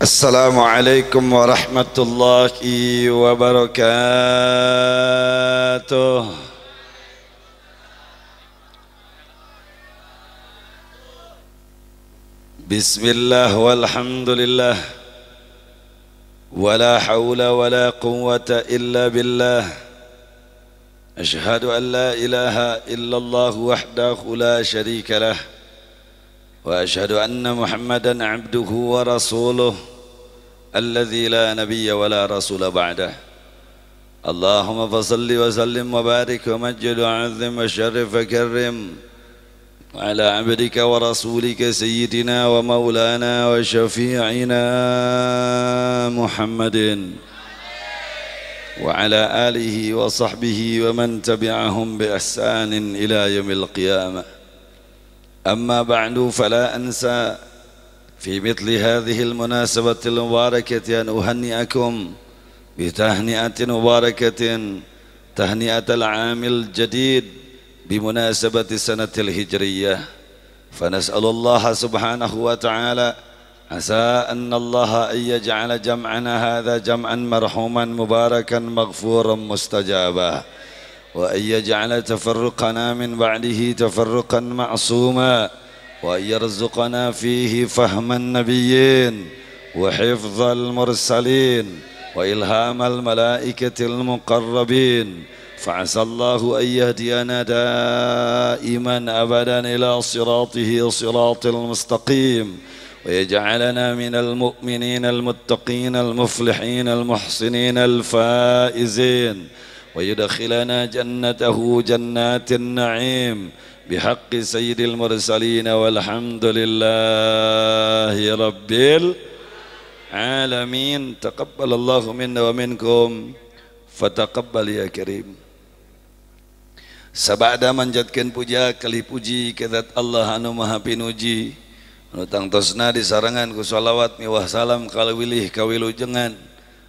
Assalamualaikum warahmatullahi wabarakatuh. Bismillah walhamdulillah, wala hawla wala quwwata illa billah. Ashhadu an la ilaha illallah wahdahu la syarika lah, wa ashhadu anna Muhammadan abduhu wa rasuluh alladzi la nabiyya wa la rasula ba'dah. Allahumma fassalli wa sallim wa barik wa majjid wa azim wa syarrif wa karrim ala abdika wa rasulika sayyidina wa maulana wa syafi'ina Muhammadin wa ala alihi wa sahbihi wa man tabi'ahum bi ihsanin ila yaumil qiyamah. Amma ba'du, fala ansa في مثل هذه المناسبة المباركة أن أهنئكم بتهنئة مباركة، تهنئة العام الجديد بمناسبة السنة الهجرية. فنسأل الله سبحانه وتعالى عسى أن الله أن يجعل جمعنا هذا جمعا مرحوما مباركا مغفورا مستجابا، وأن يجعل تفرقنا من بعده تفرقا معصوما، وأن يرزقنا فيه فهم النبيين وحفظ المرسلين وإلهام الملائكة المقربين. فعسى الله أن يهدينا دائما أبدا إلى صراطه صراط المستقيم، ويجعلنا من المؤمنين المتقين المفلحين المحسنين الفائزين، ويدخلنا جنته جنات النعيم بحق سيد المرسلين، والحمد لله رب العالمين. تقبل الله منا ومنكم فتقبل يا كريم. Sabada manjatkeun puja kali puji ka zat Allah anu maha pinuji, anu tangtosna disarangan ku shalawat miwah salam kalawilih kawilujengan,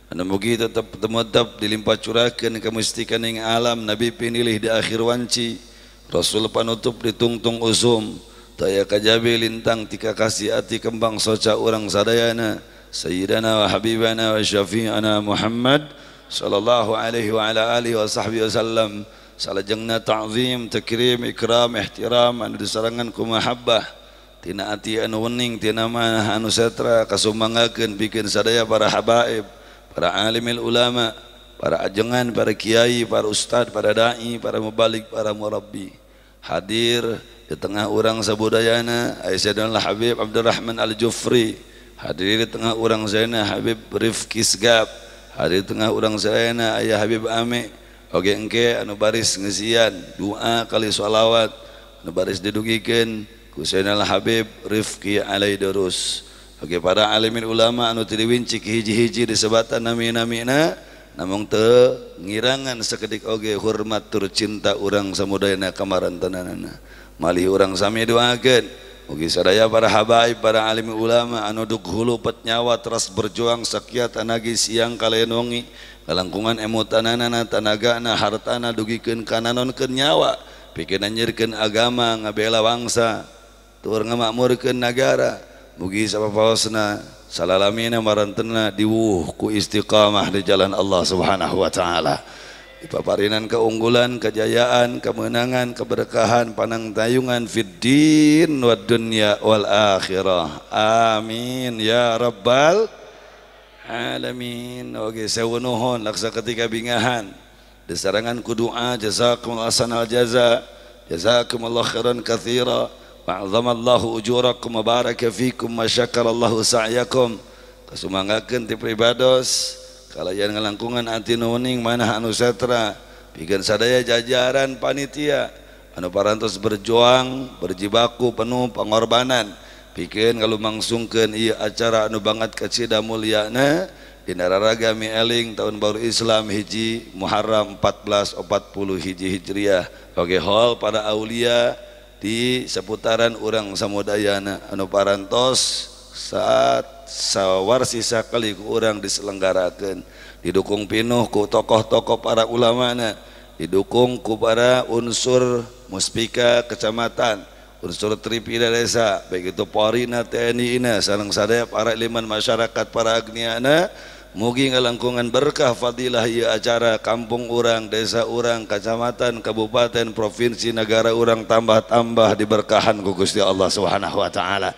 anu mugi tetep temedep dilimpah curahkeun kamustikan ing alam nabi pinilih di akhir wanci, Rasul panutup ditungtung usum, daya kajabi lintang tika kasih ati kembang soca urang sadayana, sayyidana wa habibana wa syafi'ana Muhammad sallallahu alaihi wa ala alihi wa sahbihi wasallam. Salajengna ta'zim, takrim, ikram, ihtiram anu disarangan ku mahabbah tina ati anu wening tina manah anu setra kasumangakeun pikeun sadaya para habaib, para alimil ulama, para ajengan, para kiai, para ustad, para dai, para mubalik, para murabbi. Hadir di tengah urang sabudayana Sayyidina Habib Abdurrahman Al-Jufri, hadir di tengah urang Zaina Habib Rifki Segap, hadir di tengah urang Zaina Ayah Habib Ame. Oge engke anu baris ngesian doa kali sholawat anu baris didugikeun ku Sayyidina Habib Rifki Alaidurus. Oge para alimin ulama anu teu diwincik hiji-hiji disebatan nami-namina, namung teu ngirangan sakedik oge hormat tur cinta urang samudayana kamarantenanana. Malih urang sami doakeun mugi sadaya para habaib, para alim ulama anu dug hulu pet nyawa teras berjuang sakiat anagi siang kalayan wengi, kalangkungan emutanana, tanagana, hartana dugikeun kananonkeun nyawa pikeun nyirkeun agama, ngabela bangsa tur ngamakmurkeun nagara. Mugi sapapaosna salalamina marantena diwuh ku istiqamah di jalan Allah Subhanahu wa taala. Dipaparinan keunggulan, kejayaan, kemenangan, keberkahan, panangtayungan fid din wad dunya wal akhirah. Amin ya rabbal alamin. Oke, sewu nuhun laksa ketika bingahan disarangan ku doa jazakumullahu ahsanal jaza, jazakumullahu khairan katsira, wa'azamallahu ujurakum wa baraka fikum wa syakarallahu sa'yakum. Kasumangakeun ti pribados kalayan ngalangkungan ati nu wening manah anu setra pikeun sadaya jajaran panitia anu parantos berjuang berjibaku penuh pengorbanan pikeun ngalumangsungkeun ieu acara anu banget kacida mulyana dina raraga mieling tahun baru Islam hiji Muharram 1440 hiji Hijriah. Oge hall para aulia di seputaran urang samudayana anu parantos saat sawarsi sakali ku urang diselenggarakeun didukung pinuh ku tokoh-tokoh para ulamana, didukung ku para unsur muspika kecamatan, unsur tripida desa, baik itu Polri-na, TNI-na, sareng sadaya para elemen masyarakat, para agniana, mugi ngalangkungan berkah fadilah ieu acara kampung urang, desa urang, kecamatan, kabupaten, provinsi, negara urang tambah-tambah diberkahan ku Gusti Allah Subhanahu wa taala.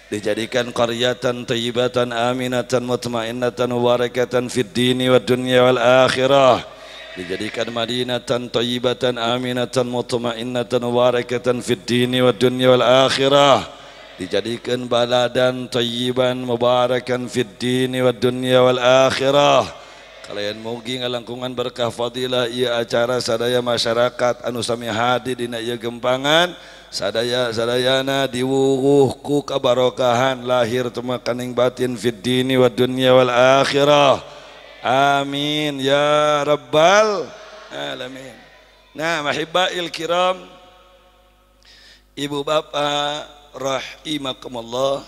Dijadikan qaryatan thayyibatan aminatan mutmainnatan mubarakatan fid dini wad dunya wal akhirah. Dijadikan madinatan thayyibatan aminatan mutmainnatan mubarakatan fid dini wad dunya wal akhirah. Dijadikan baladan thayyiban mubarakan fid dini wad dunya wal akhirah. Kalian mugi ngalangkungan berkah fadilah ieu acara sadaya masyarakat anu sami hadi dina ieu gempangan sadaya sadayana diwuwuh ku kabarokahan lahir tumakaning batin fid dini wad dunya wal akhirah. Amin ya rabbal alamin. Nah, mahibail kiram, ibu bapak rahimakumullah,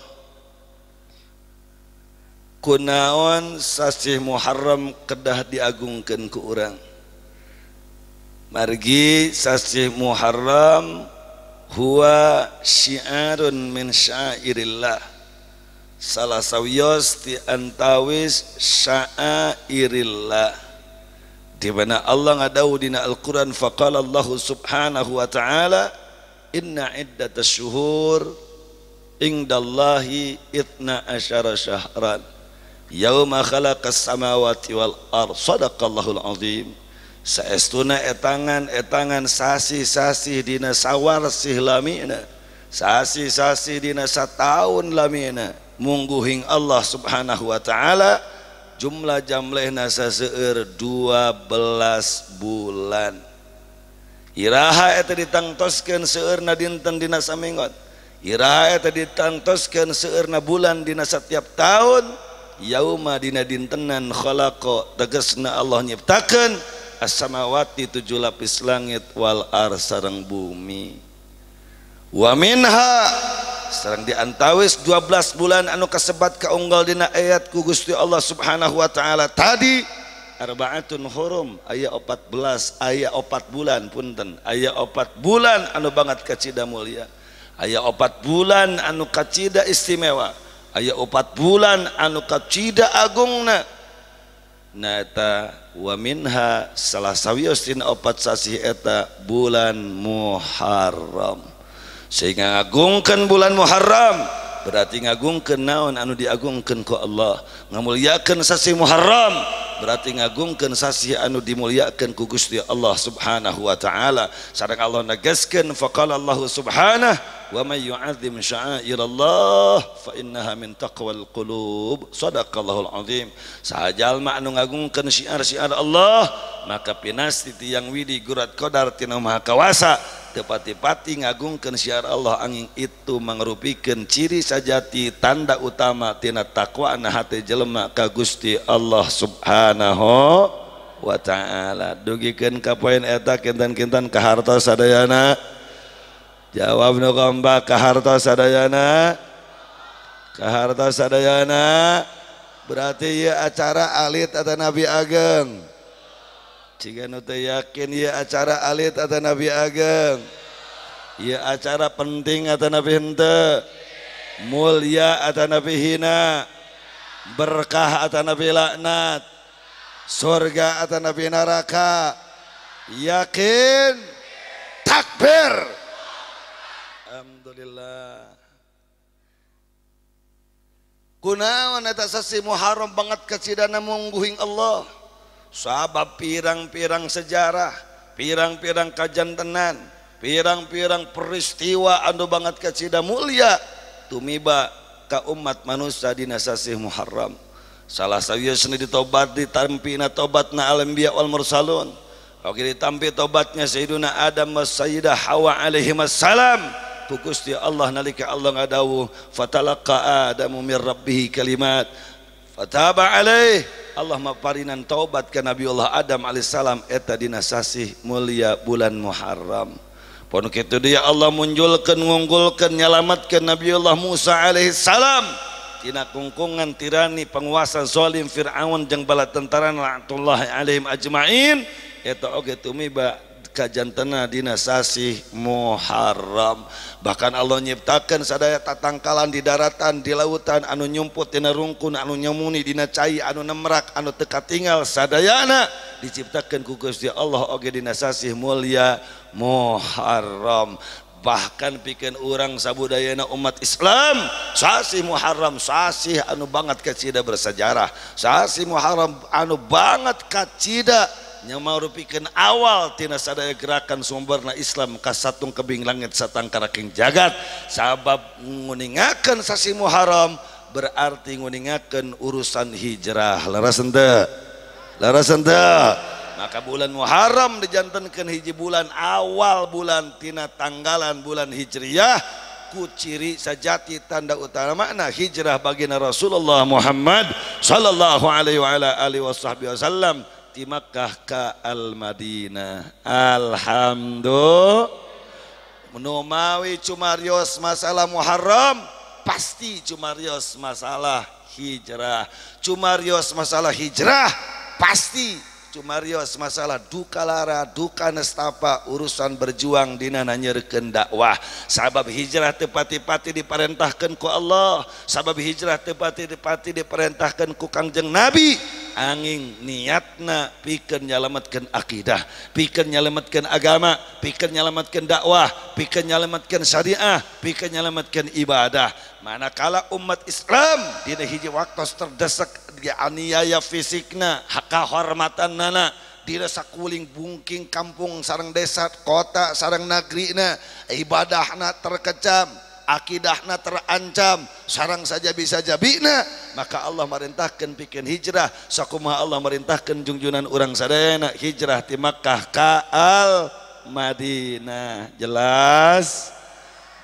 kunaon sasih Muharram kedah diagungkeun ku urang. Margi sasih Muharram huwa syiarun min syairillah, salah sawios ti antawis syairillah, di mana Allah ngadau dina Al-Quran faqala Allah subhanahu wa ta'ala inna iddatasy syuhur indallahi itna asyara syahran yauma khalaqas samawati wal ard. Sadaqallahul azim. Saestuna etangan-etangan sasih-sasih dina sawarsih lamina, sasih-sasih dina sataun lamina, mungguhing Allah subhanahu wa ta'ala jumlah jamlehna saseueur 12 bulan. Iraha eta ditangtoskeun seueurna dinten dina saminggon, iraha eta ditangtoskeun seueurna bulan dina setiap tahun, yauma dina dintenan khalaqa tegasna Allah nyiptakeun as-samawati 7 lapis langit wal ar sareng bumi. Wa minha sareng diantawis 12 bulan anu kasebat kaunggal dina ayat ku Gusti Allah subhanahu wa ta'ala tadi arbaatun hurum, aya 14, aya 4 bulan punten, aya 4 bulan anu banget kacida mulia, aya 4 bulan anu kacida istimewa, aya 4 bulan anu kacida agungna. Nah eta wa minha salah sawios dina 4 sasih eta bulan Muharram. Sehingga ngagungkeun bulan Muharram berarti ngagungkeun naon anu diagungkeun ku Allah, ngamuliakeun sasih Muharram berarti ngagungkeun sasih anu dimuliakeun ku Gusti Allah subhanahu wa ta'ala. Sareng Allah negaskeun faqala Allah subhanahu wa may yu'azzim sya'airallah fa innaha min taqwal qulub. Sadaqallahul azim. Saha jalma anu ngagungkeun syiar-syiar Allah maka pinasti tiang widi gurat qadar tina Maha Kawasa teu pati-pati ngagungkeun syiar Allah, angin itu mangrupikeun ciri sajati tanda utama tina takwana hate jelema ka Gusti Allah subhanahu wa ta'ala. Dugikeun ka poin eta kinten-kinten ka harta sadayana. Jawab nu kompak ka harta sadayana, ka harta sadayana. Berarti ieu acara alit atau Nabi ageng? Jika nu teu yakin ieu acara alit atau Nabi ageng, ieu acara penting atau Nabi henteu, mulia atau Nabi hina, berkah atau Nabi laknat, surga atau Nabi neraka. Yakin? Takbir. Alhamdulillah. Kunaon eta sasih Muharram banget kacidana mungguhing Allah. Sabab pirang-pirang sejarah, pirang-pirang kajantenan, pirang-pirang peristiwa anu banget kacida mulia tumiba ka umat manusia dina sasih Muharram. Salah sawiosna ditobat ditampina tobatna al-anbiya wal mursalun. Oke ditampi tobatnya Sayyiduna Adam wa Sayyidah Hawa alaihi wassalam. Ku Gusti Allah nalika Allah ngadawuh fatalaqa Adamu mir rabbih kalimat fataba alaih. Allah maparinan taubat ka Nabiullah Adam alaihissalam eta dina sasih mulia bulan Muharram. Pon kitu dia Allah munculkeun ngunggulkeun nyalamatkeun Nabiullah Musa alaihi salam tina kungkungan tirani penguasa zalim Fir'aun jeung bala tentara laknatullahi alaihim ajmain eta oge tumiba kajantena dina sasih Muharram. Bahkan Allah nyiptakeun sadaya tatangkalan di daratan di lautan anu nyumput dina rungkun anu nyemuni dina cai anu nemrak anu teu katingal sadayana diciptakeun ku Gusti Allah oge dina sasih mulia Muharram. Bahkan pikeun urang sabudayana umat Islam sasih Muharram sasih anu banget kacida bersejarah, sasih Muharram anu banget kacida nyamarupikeun awal tina sadaya gerakan sumberna Islam ka satung kebing langit satangkaraking jagat. Sabab nguningakeun sasih Muharram berarti nguningakeun urusan hijrah. Leres henteu? Leres henteu? Maka bulan Muharram dijantenkeun hiji bulan awal bulan tina tanggalan bulan Hijriyah ku ciri sajati tanda utama makna hijrah baginda Rasulullah Muhammad sallallahu alaihi wa ala alihi wasallam di Makkah ka Al-Madinah. Alhamdulillah. Menumawi cumarios masalah Muharram pasti cumarios masalah hijrah, cumarios masalah hijrah pasti cumarios masalah duka lara duka nestapa urusan berjuang dina nanyerkeun dakwah. Sabab hijrah teu pati-pati diparentahkeun ku Allah, sabab hijrah teu pati-pati diperintahkeun ku Kangjeng Nabi, angin niatna pikeun nyalametkeun akidah, pikeun nyalametkeun agama, pikeun nyalametkeun dakwah, pikeun nyalametkeun syariah, pikeun nyalametkeun ibadah. Manakala umat Islam dina hiji waktu terdesak dianiaya fisikna, hak kehormatan nana dina sakuling bungking kampung sareng desa kota sareng nagrina, ibadahna terkecam, akidahna terancam, sarang saja bisa jabina, maka Allah merintahkan pikeun hijrah. Sakumaha Allah merintahkan jungjunan urang sadayana hijrah ti Makkah ka Al Madinah. Jelas?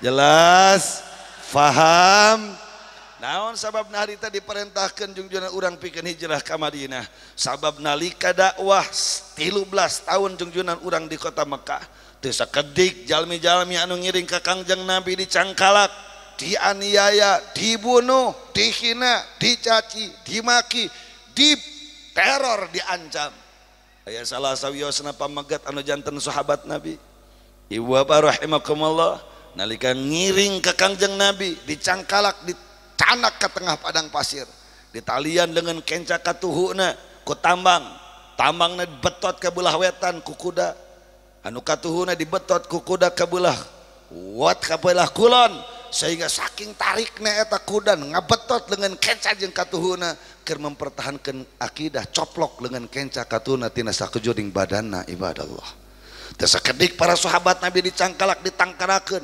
Jelas? Faham? Naon sabab harita diperintahkan jungjunan urang pikeun hijrah ka Madinah? Sabab nalika dakwah 13 tahun jungjunan urang di kota Mekah teu sakedik jalmi-jalmi anu ngiring ka Kangjeng Nabi dicangkalak, dianiaya, dibunuh, dihina, dicaci, dimaki, diteror, diancam. Aya salah sawiosna pamegat anu janten sahabat Nabi. Ibu bapak rahimakumullah, nalika ngiring ka Kangjeng Nabi dicangkalak, dicanak ke tengah padang pasir, ditalian dengan kenca katuhuna ku tambang, tambangna betot ke belah wetan ku kuda, anu katuhuna dibetot ku kuda ke belah wat ke belah kulon, sehingga saking tarikna eta kuda ngabetot dengan kenca jeung katuhuna keur mempertahankan akidah, coplok dengan kenca katuhuna tina sakujuring badanna ibadallah. Teu sakedik para sahabat Nabi dicangkalak, ditangkarakeun,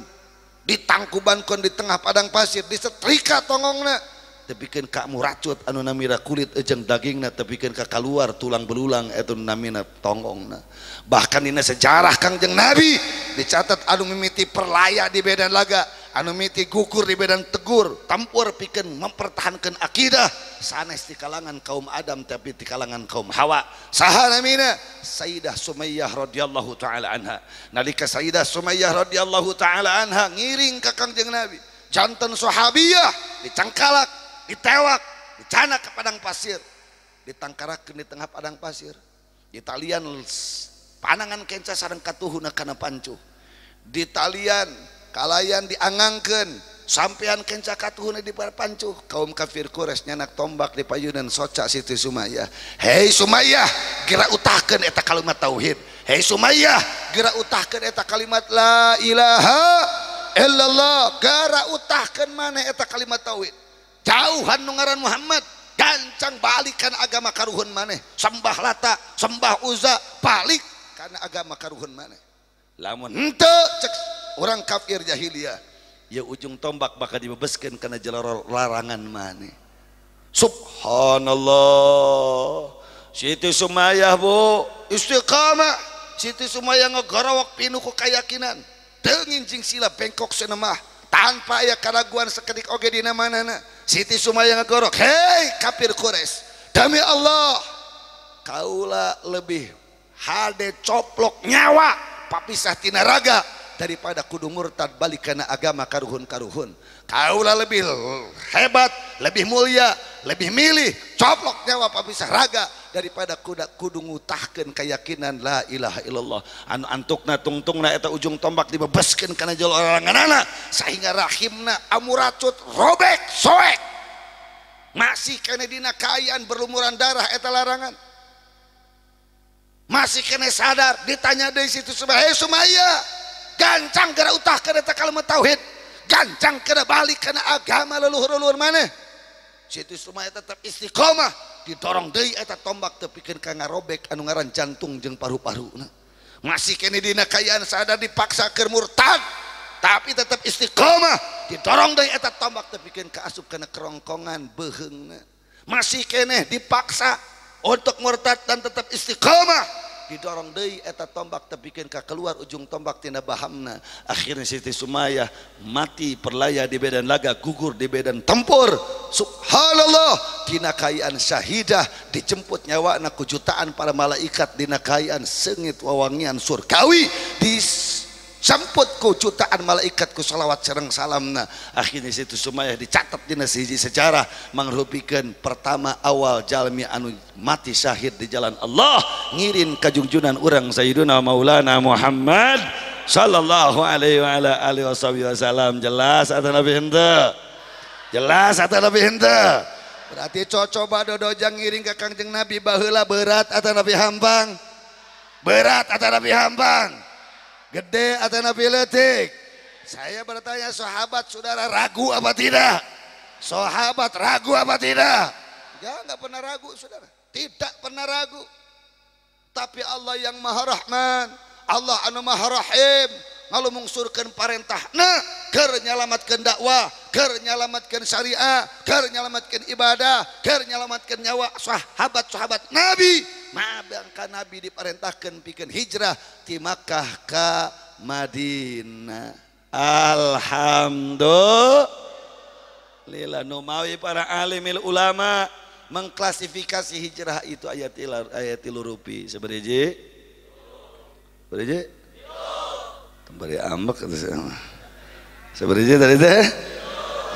ditangkubankeun di tengah padang pasir, disetrika tongongna, tepikeun ka muracut anu namina kulit jeung dagingna, tepikeun ka kaluar tulang belulang eta namina tongongna. Bahkan dina sejarah Kangjeng Nabi dicatat anu mimiti perlaya di medan laga, anu mimiti gugur di medan tegur tempur pikeun mempertahankan akidah sanes di kalangan kaum Adam tapi di kalangan kaum Hawa. Saha namina? Sayyidah Sumayyah radhiyallahu taala anha. Nalika Sayyidah Sumayyah radhiyallahu taala anha ngiring ka Kangjeng Nabi, janten sahabiyah dicangkalak, ditewak, dicanak ke padang pasir, ditangkarakeun di tengah padang pasir, ditalian panangan kenca sareng katuhuna kana pancuh, ditalian kalayan diangangkeun sampean kenca katuhuna di pancuh. Kaum kafir Quraisy nyanak tombak di payunan soca Siti Sumayyah. Hei Sumayyah, geura utahkeun eta kalimat tauhid. Hei Sumayyah, geura utahkeun eta kalimat la ilaha illallah. Geura utahkeun maneh eta kalimat tauhid. Jauhan nu ngaran Muhammad, gancang balikan agama karuhun maneh. Sembah Lata, sembah Uzza, balik karena agama karuhun maneh. Lamun henteu cek orang kafir jahiliyah, ya ujung tombak bakal dibebeskeun kana jalur larangan maneh. Subhanallah. Siti Sumayyah bu istiqamah. Siti Sumayyah ngegorowok pinuh ku kayakinan, teu nginjing sila bengkok senemah tanpa aya keraguan sekedik oge dina manana. Siti Sumayyah ngegorok, hei kafir Quraisy, demi Allah kaula lebih hade coplok nyawa papisah tina raga daripada kudu murtad balik kana agama karuhun-karuhun. Kaula lebih hebat, lebih mulia, lebih milih coplok nyawa papisah raga daripada kudu ngutahkeun keyakinan la ilaha illallah. Anu antukna tungtungna eta ujung tombak dibebeskeun kana jol oranganana sehingga rahimna amuracut robek soek. Masih kene dina kaayaan berlumuran darah eta larangan. Masih kene sadar ditanya deui situ Sumayyah, Sumayyah gancang gara utahkeun eta kalimat tauhid, gancang kana balik kana agama leluhur-leluhur maneh. Situ Sumayyah tetap istiqomah, didorong deui eta tombak tepikeun ka ngarobek anu ngaran jantung jeung paru-paruna. Masih kene dina kaayaan sadar dipaksa keur murtad tapi tetap istiqomah, didorong deui eta tombak tepikeun ka asup kana kerongkongan beuheungna. Masih keneh dipaksa untuk murtad dan tetap istiqomah, didorong deui eta tombak tepikeun ka keluar ujung tombak tina bahamna. Akhirnya Siti Sumayyah mati perlaya di medan laga, gugur di medan tempur. Subhanallah, dina kaayaan syahidah dijemput nyawana ku jutaan para malaikat dina kaayaan seungit wawangian surgawi, dijemput ku jutaan malaikat ku salawat sareng salamna. Akhirnya Siti Sumayyah dicatat dina siji sejarah mangrupikeun pertama awal jalmi anu mati syahid di jalan Allah, ngirin kajungjunan urang Sayyiduna Maulana Muhammad sallallahu alaihi wa ala alihi wasallam. Jelas atau nabi henteu? Jelas atau nabi henteu? Berarti cocoba dodojang ngiring ka Kangjeng Nabi baheula berat atau nabi hampang? Berat atau nabi hampang? Gede atau nabi leutik? Saya bertanya, sahabat saudara ragu apa tidak? Sahabat ragu apa tidak? Ya, nggak pernah ragu saudara, tidak pernah ragu. Tapi Allah yang Maha Rahman, Allah anu Maha Rahim, ngalumungsurkeun parentahna keur nyalamatkeun dakwah, keur nyalamatkeun syariah, keur nyalamatkeun ibadah, keur nyalamatkeun nyawa sahabat-sahabat Nabi. Mabangka Nabi diperintahkeun pikeun hijrah ti Makkah ka Madinah. Alhamdulillah. Numawi para alimil ulama mengklasifikasi hijrah itu ayat tilu rupi. Seberiji? Seberiji? Bari ambek seberiji tadi teh?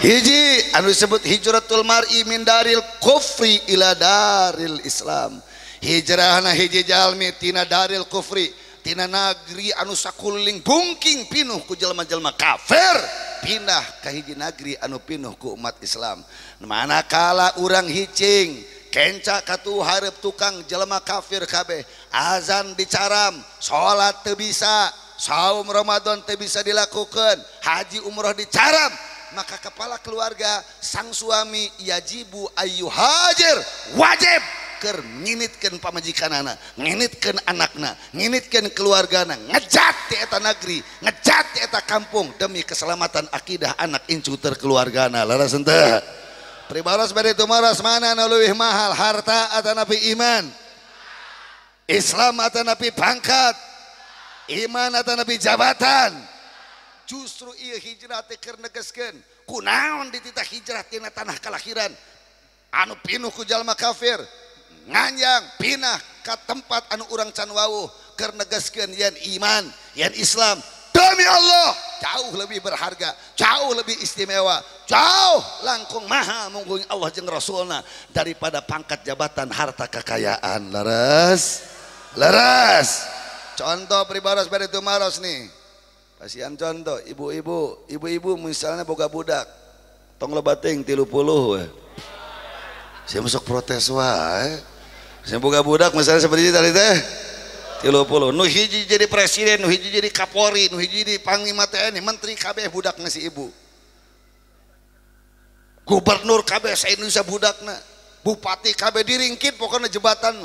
Hiji anu disebut hijratul mar'i min daril kufri ila daril Islam. Hijrahna hiji jalmi tina daril kufri, tina nagri anu sakuliling bungking pinuh ku jelema-jelema kafir, pindah ka hiji nagri anu pinuh ku umat Islam. Manakala urang hicing kenca katu hareup tukang jelema kafir kabeh, azan dicaram, salat teu bisa, saum Ramadan teu bisa dilakukan, haji umroh dicaram, maka kepala keluarga sang suami yajibu ayu hajir, wajib keur nginitkeun pamajikanana, nginitkeun anakna, nginitkeun keluargana, ngejat ti eta nagri, ngejat ti eta kampung demi keselamatan akidah anak incu terkeluargana. Leres henteu? Pribaros bade tumaros, mana nu leuwih mahal, harta atanapi iman? Islam atanapi pangkat? Iman atanapi jabatan? Justru ieu hijrah teh keur negeskeun kunaon dititah hijrah tina tanah kalahiran anu pinuh ku jalma kafir, nganjang pinah ka tempat anu urang can wawuh, keur negeskeun yen iman, yen Islam demi Allah jauh lebih berharga, jauh lebih istimewa, jauh langkung maha mungguing Allah jeung Rasulna daripada pangkat jabatan harta kekayaan. Leres? Leres. Contoh pribaros bade tumaros nih. Pasian contoh ibu-ibu, ibu-ibu misalnya boga budak tong loba teuing 30 we. Saya masuk protes wae. Saya boga budak misalnya seperti tadi teh 30, nu hiji jadi presiden, nu hiji jadi Kapolri, nu hiji jadi panglima TNI, menteri kabeh budakna si ibu. Gubernur kabeh sa-Indonesia budakna, bupati kabeh diringkit pokoknya jebatan,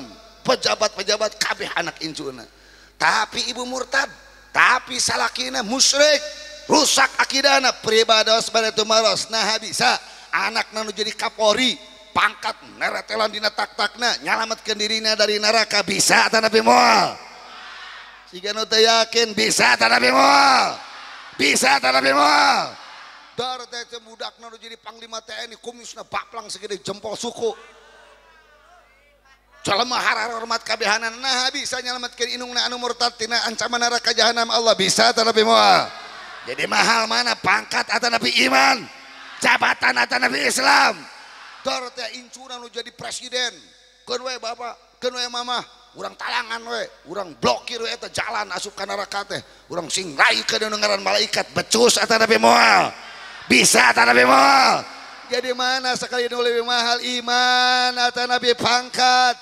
pejabat-pejabat kabeh anak incuna. Tapi ibu murtad, tapi salakina musyrik, rusak akidana, pribados bade tumaros. Nah bisa anakna nu jadi Kapolri, pangkat neretelan dina tak-takna, nyalametkeun dirina dari neraka, bisa tanapi moal? Siga nu teu yakin, bisa tanapi moal? Bisa tanapi moal? Dar teh budakna nu jadi panglima TNI, kumisna baplang segede jempol suku. Jelema harahormat kabehanana nah bisa nyalametkeun indungna anu murtad tina ancaman neraka jahanam Allah bisa atanapi moal. Jadi mahal mana pangkat atanapi iman, jabatan atanapi Islam. Dor teh incuna nu jadi presiden, keun we bapak, keun we mama, urang talangan we, urang blokir we eta jalan asup ka neraka teh, urang sing raikeun nu ngaran malaikat becus atanapi moal. Bisa atanapi moal. Jadi mana sekali nu leuwih mahal iman atanapi pangkat,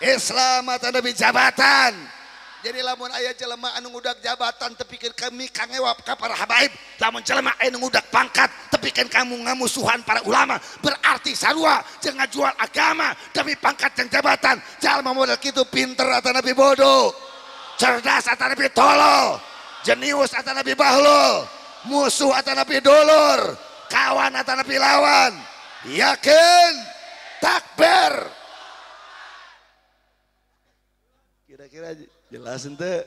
Islam atanapi jabatan. Jadi lamun aya jelema anu ngudak jabatan tepikeun kami kangewap ka para habaib, lamun jelema aya nu ngudak pangkat tepikeun kamu ngamusuhan para ulama, berarti sarua jeung ngajual agama demi pangkat jeung jabatan. Jalma model kitu pinter atanapi bodoh, cerdas atanapi tolol, jenius atanapi bahlul, musuh atanapi dulur, kawan atanapi lawan. Yakin takbir. Kira-kira jelas ente,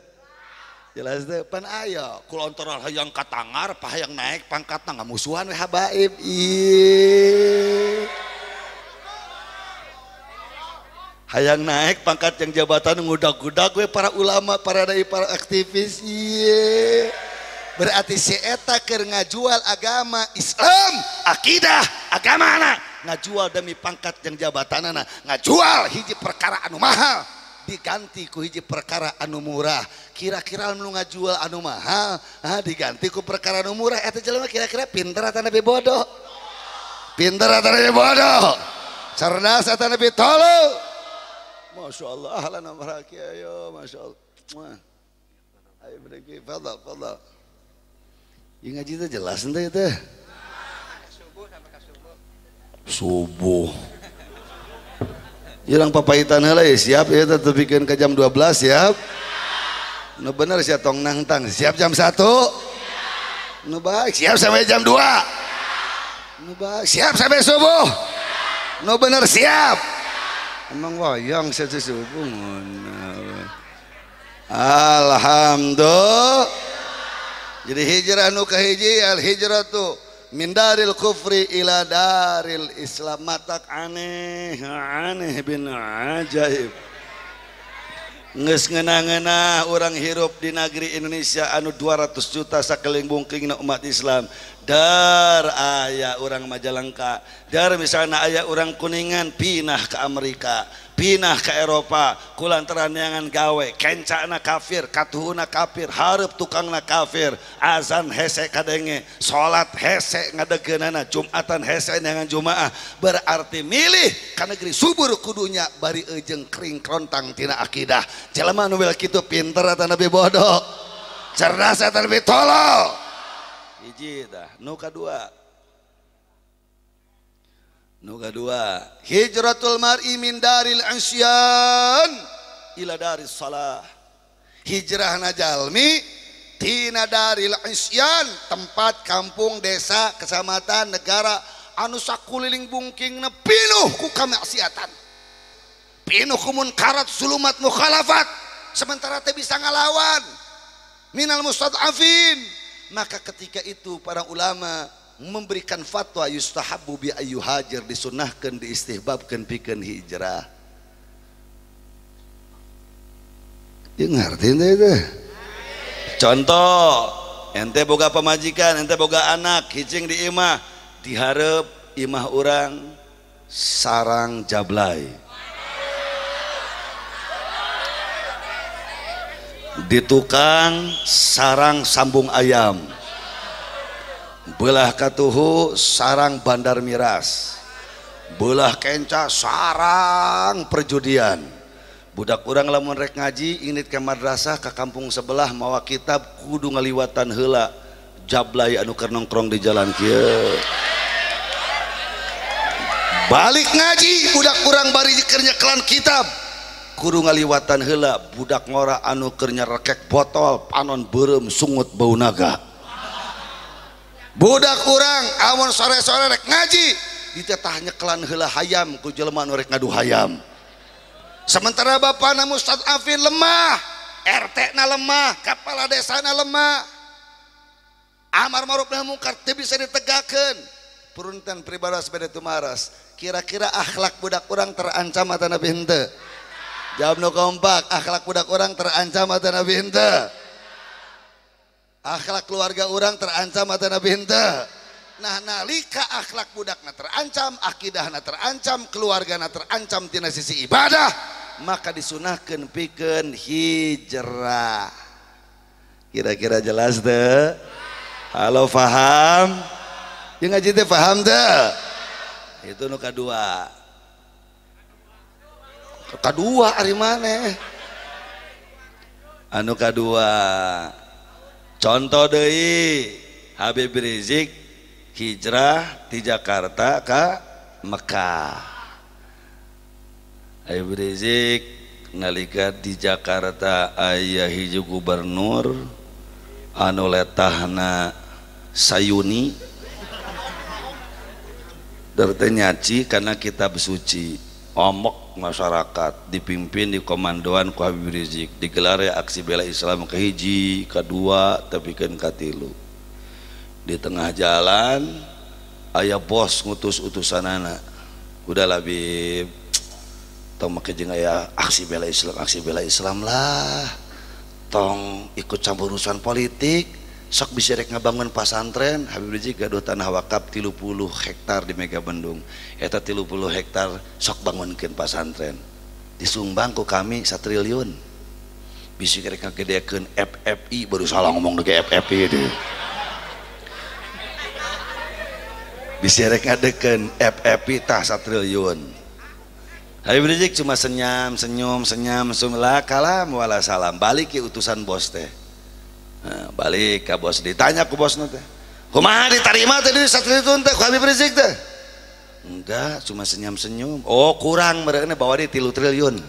jelas ente. Pan aya kulontoral hayang katangar, hayang naik pangkatna ngamusuhan we habaib. Ih. Hayang naik pangkat yang jabatan ngudag-gudag we para ulama, para dai, para aktivis. Ieu. Berarti si eta keur ngajual agama Islam, akidah, agamana, ngajual demi pangkat yang jabatanana, ngajual hiji perkara anu mahal diganti ku hiji perkara anu murah. Kira-kira nu ngajual anu mahal, diganti ku perkara anu murah, eta jelema kira-kira pinter atanapi bodoh? Pinter atanapi bodoh? Cerdas atanapi tolol? Masya Allah, ahlan wa ayo, Masya Allah. Ayo beriki, fadal, fadal. Ya ngaji itu jelas ente itu. Subuh sampai ke subuh. Subuh. Ilang papahitan heula ya, siap ya tetepikeun ke jam 12 siap. Nu bener sia tong nangtang, siap jam 1. Nu baik, siap sampai jam 2. Nu baik, siap sampai subuh. Nu bener siap. Emang wayang sia subuh ngono. Alhamdulillah. Jadi hijrah nu kahiji al hijratu min daril kufri ila daril Islam. Matak aneh aneh bin ajaib. Geus ngeunah-ngeunah urang hirup di negeri Indonesia anu 200 juta sakeling bungkingna umat Islam. Dar aya urang Majalengka, dar misalnya aya urang Kuningan pinah ke Amerika, pinah ke Eropa, kulantaran neangan gawe, kencana kafir, katuhuna kafir, hareup tukangna kafir, azan hese kadenge, salat hese ngadegeunana, jumatan hese neangan jumaah, berarti milih ka negeri subur kudunya bari eujeng kering krontang tina akidah. Jelema nu wel kitu pinter atanapi bodoh, cerdas atanapi tolol. Hiji tah, nu kadua. Nu kadua, hijratul mar'i min daril isyan ila daris salah. Hijrahna jalmi tina daril isyan, tempat kampung, desa, kecamatan, negara anu sakuliling bungkingna pinuh ku kamaksiatan, pinuh ku munkarat, sulumat, mukhalafat, sementara teh bisa ngalawan minal mustad'afin. Maka ketika itu para ulama memberikan fatwa yustahabbu bi ayu hajar, disunahkan, diistihbabkan pikeun hijrah. Ya ngerti ente itu. Contoh, ente boga pamajikan, ente boga anak, hijing di imah, diharep imah urang sarang jablay. Di tukang sarang sambung ayam, belah katuhu sarang bandar miras, belah kenca sarang perjudian. Budak urang lamun rek ngaji init ke madrasah ke kampung sebelah mawa kitab kudu ngaliwatan heula jablay anu keur nongkrong di jalan kieu. Balik ngaji budak urang bari keur nyekelan kitab kudu ngaliwatan heula budak ngora anu keur nyerekek botol panon beureum sungut bau naga. Budak urang amun sore-sore rek ngaji ditetah nyekelan heula hayam ku jelema anu rek ngadu hayam. Sementara bapana mustad'afin lemah, RT na lemah, kepala desa na lemah, amar ma'ruf nahi mungkar teu bisa ditegakkeun. Punten pribados bade tumaros. Kira-kira akhlak budak urang terancam atanapi henteu? Jawab nu kompak, akhlak budak urang terancam atanapi henteu? Akhlak keluarga urang terancam atanapi henteu? Nah, nalika akhlak budakna terancam, akidahna terancam, keluargana terancam tina sisi ibadah, maka disunahkeun pikeun hijrah. Kira-kira jelas teu? Halo, faham? Yang ngaji teh faham teu? Itu nu kadua. Kadua ari maneh? Anu kadua. Contoh deui, Habib Rizik hijrah di Jakarta ke Mekah. Habib Rizik nalika di Jakarta aya hiji gubernur anu letahna Sayuni teh nyaci karena kitab suci, omok masyarakat dipimpin di komandoan ku Habib Rizik, digelar aksi bela Islam kehiji, kedua, tapi kan katilu. Di tengah jalan aya bos ngutus utusanana, udah Habib, tong make jeung aya aksi bela Islam lah, tong ikut campur urusan politik, sok bisa rek ngabangun pasantren. Habib Rizik gaduh tanah wakaf 30 hektar di Megabendung, eta 30 hektar sok bangunkeun pasantren, disumbang ku kami 1 triliun, bisa rek ngagedekeun FFI, baru salah ngomong deui FFI deh, bisa rek ngadekeun FFI tah 1 triliun. Habib Rizik cuma senyum senyum senyum sumlah kalam wala salam, balik ke utusan bos teh. Nah, balik ke bos, ditanya ku bos teh, kumaha diterima teh duit 1 triliun teh ku Habib Rizik teh? Enggak, cuma senyum-senyum. Oh, kurang mereka bawa di 3 triliun.